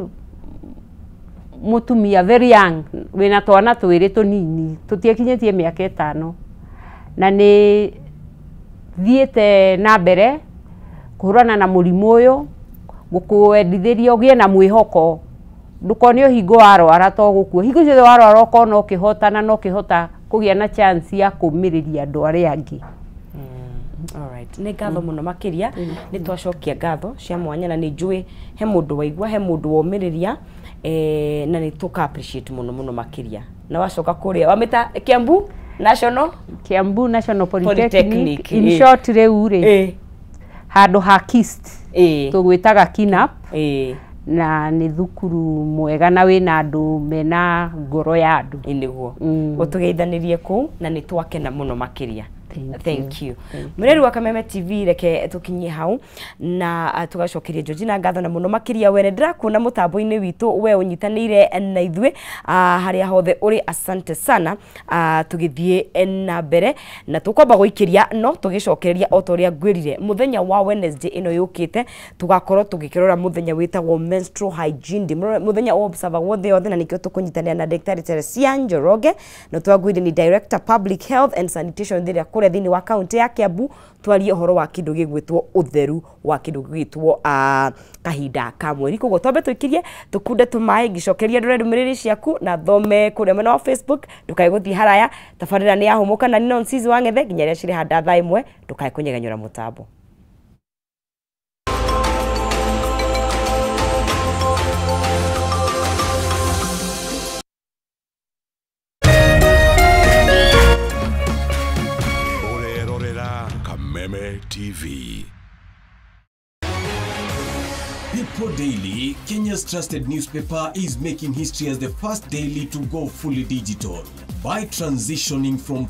mũtumia very young, wĩna twana twĩrĩ tũnini tũtiakinyĩtie mĩaka 5, na nĩ thiĩte na mbere kũhũrana na mũrimũ ũyũ, gũkũendithĩria ũgĩe na mwĩhoko, ndũkone ũhingo warwara to gũkua, hingo ciothe warwara ũkona ũkĩhotana na ũkĩhota kũgĩa na chance ya kũmĩrĩria andũ arĩa angĩ. Alright. Nĩ ngatho mũno makĩria, nĩ twacokia ngatho cia mwanya, na nĩ njũĩ he mũndũ waigua, he mũndũ womĩrĩria, na nĩ tũka appreciate mũno mũno makĩria. Na wacoka kũrĩa wamĩta Kiambu National Kiambu National Polytechnic. In short rĩu rĩ, handũ ha KIST tũgwĩtaga KINAP, na nĩ thukuru mwega na wĩna andũ mena ngoro ya andũ. Nĩguo ũtũgeithanĩrie kũu, na nĩ twakena mũno makĩria. Thank you. Mũreri wa Kameme TV, reke tũkinyie hau na tũgacokeria Georgina ngatho na mũno makĩria wene ndĩrakuona mũtambo-inĩ witũ we ũnyitanĩire na ithuĩ harĩa hothe ũrĩ, asante sana. Tũgĩthiĩ na mbere na tũkwamba gũikĩria no tũgĩcokereria o ta ũrĩa ngwĩrire mũthenya wa Wednesday ĩno yũkĩte tũgakorwo tũgĩkĩrora mũthenya wĩtagwo menstrual hygiene day, mũthenya wa observer wothe yothe, na nĩkĩo tũkũnyitanĩra na Daktari Teresia Njoroge na twagwĩrire ni Director Public Health and Sanitation thĩrĩa kũrĩa thĩinĩ wa kaunti ya Kiambu, twarie ũhoro wa kĩndũ gĩgwĩtwo ũtheru wa kĩndũ gĩgwĩtwo kahinda ka mweri. Koguo twambe tũikirie tũkunde tũmaĩ ngĩcokeria ndore ndũmĩrĩri ciaku na thome kũrĩa mwena wa Facebook, ndũkae gũthiĩ haraya. Tabarĩra nĩ yahũmũka na Nino Nsizi wa Ng'ethe nginya rĩrĩa cirĩhanda thaa 1, ndũkae kũnyegenyũra mũtambo. Kameme TV. People Daily, Kenya's trusted newspaper, is making history as the first daily to go fully digital by transitioning from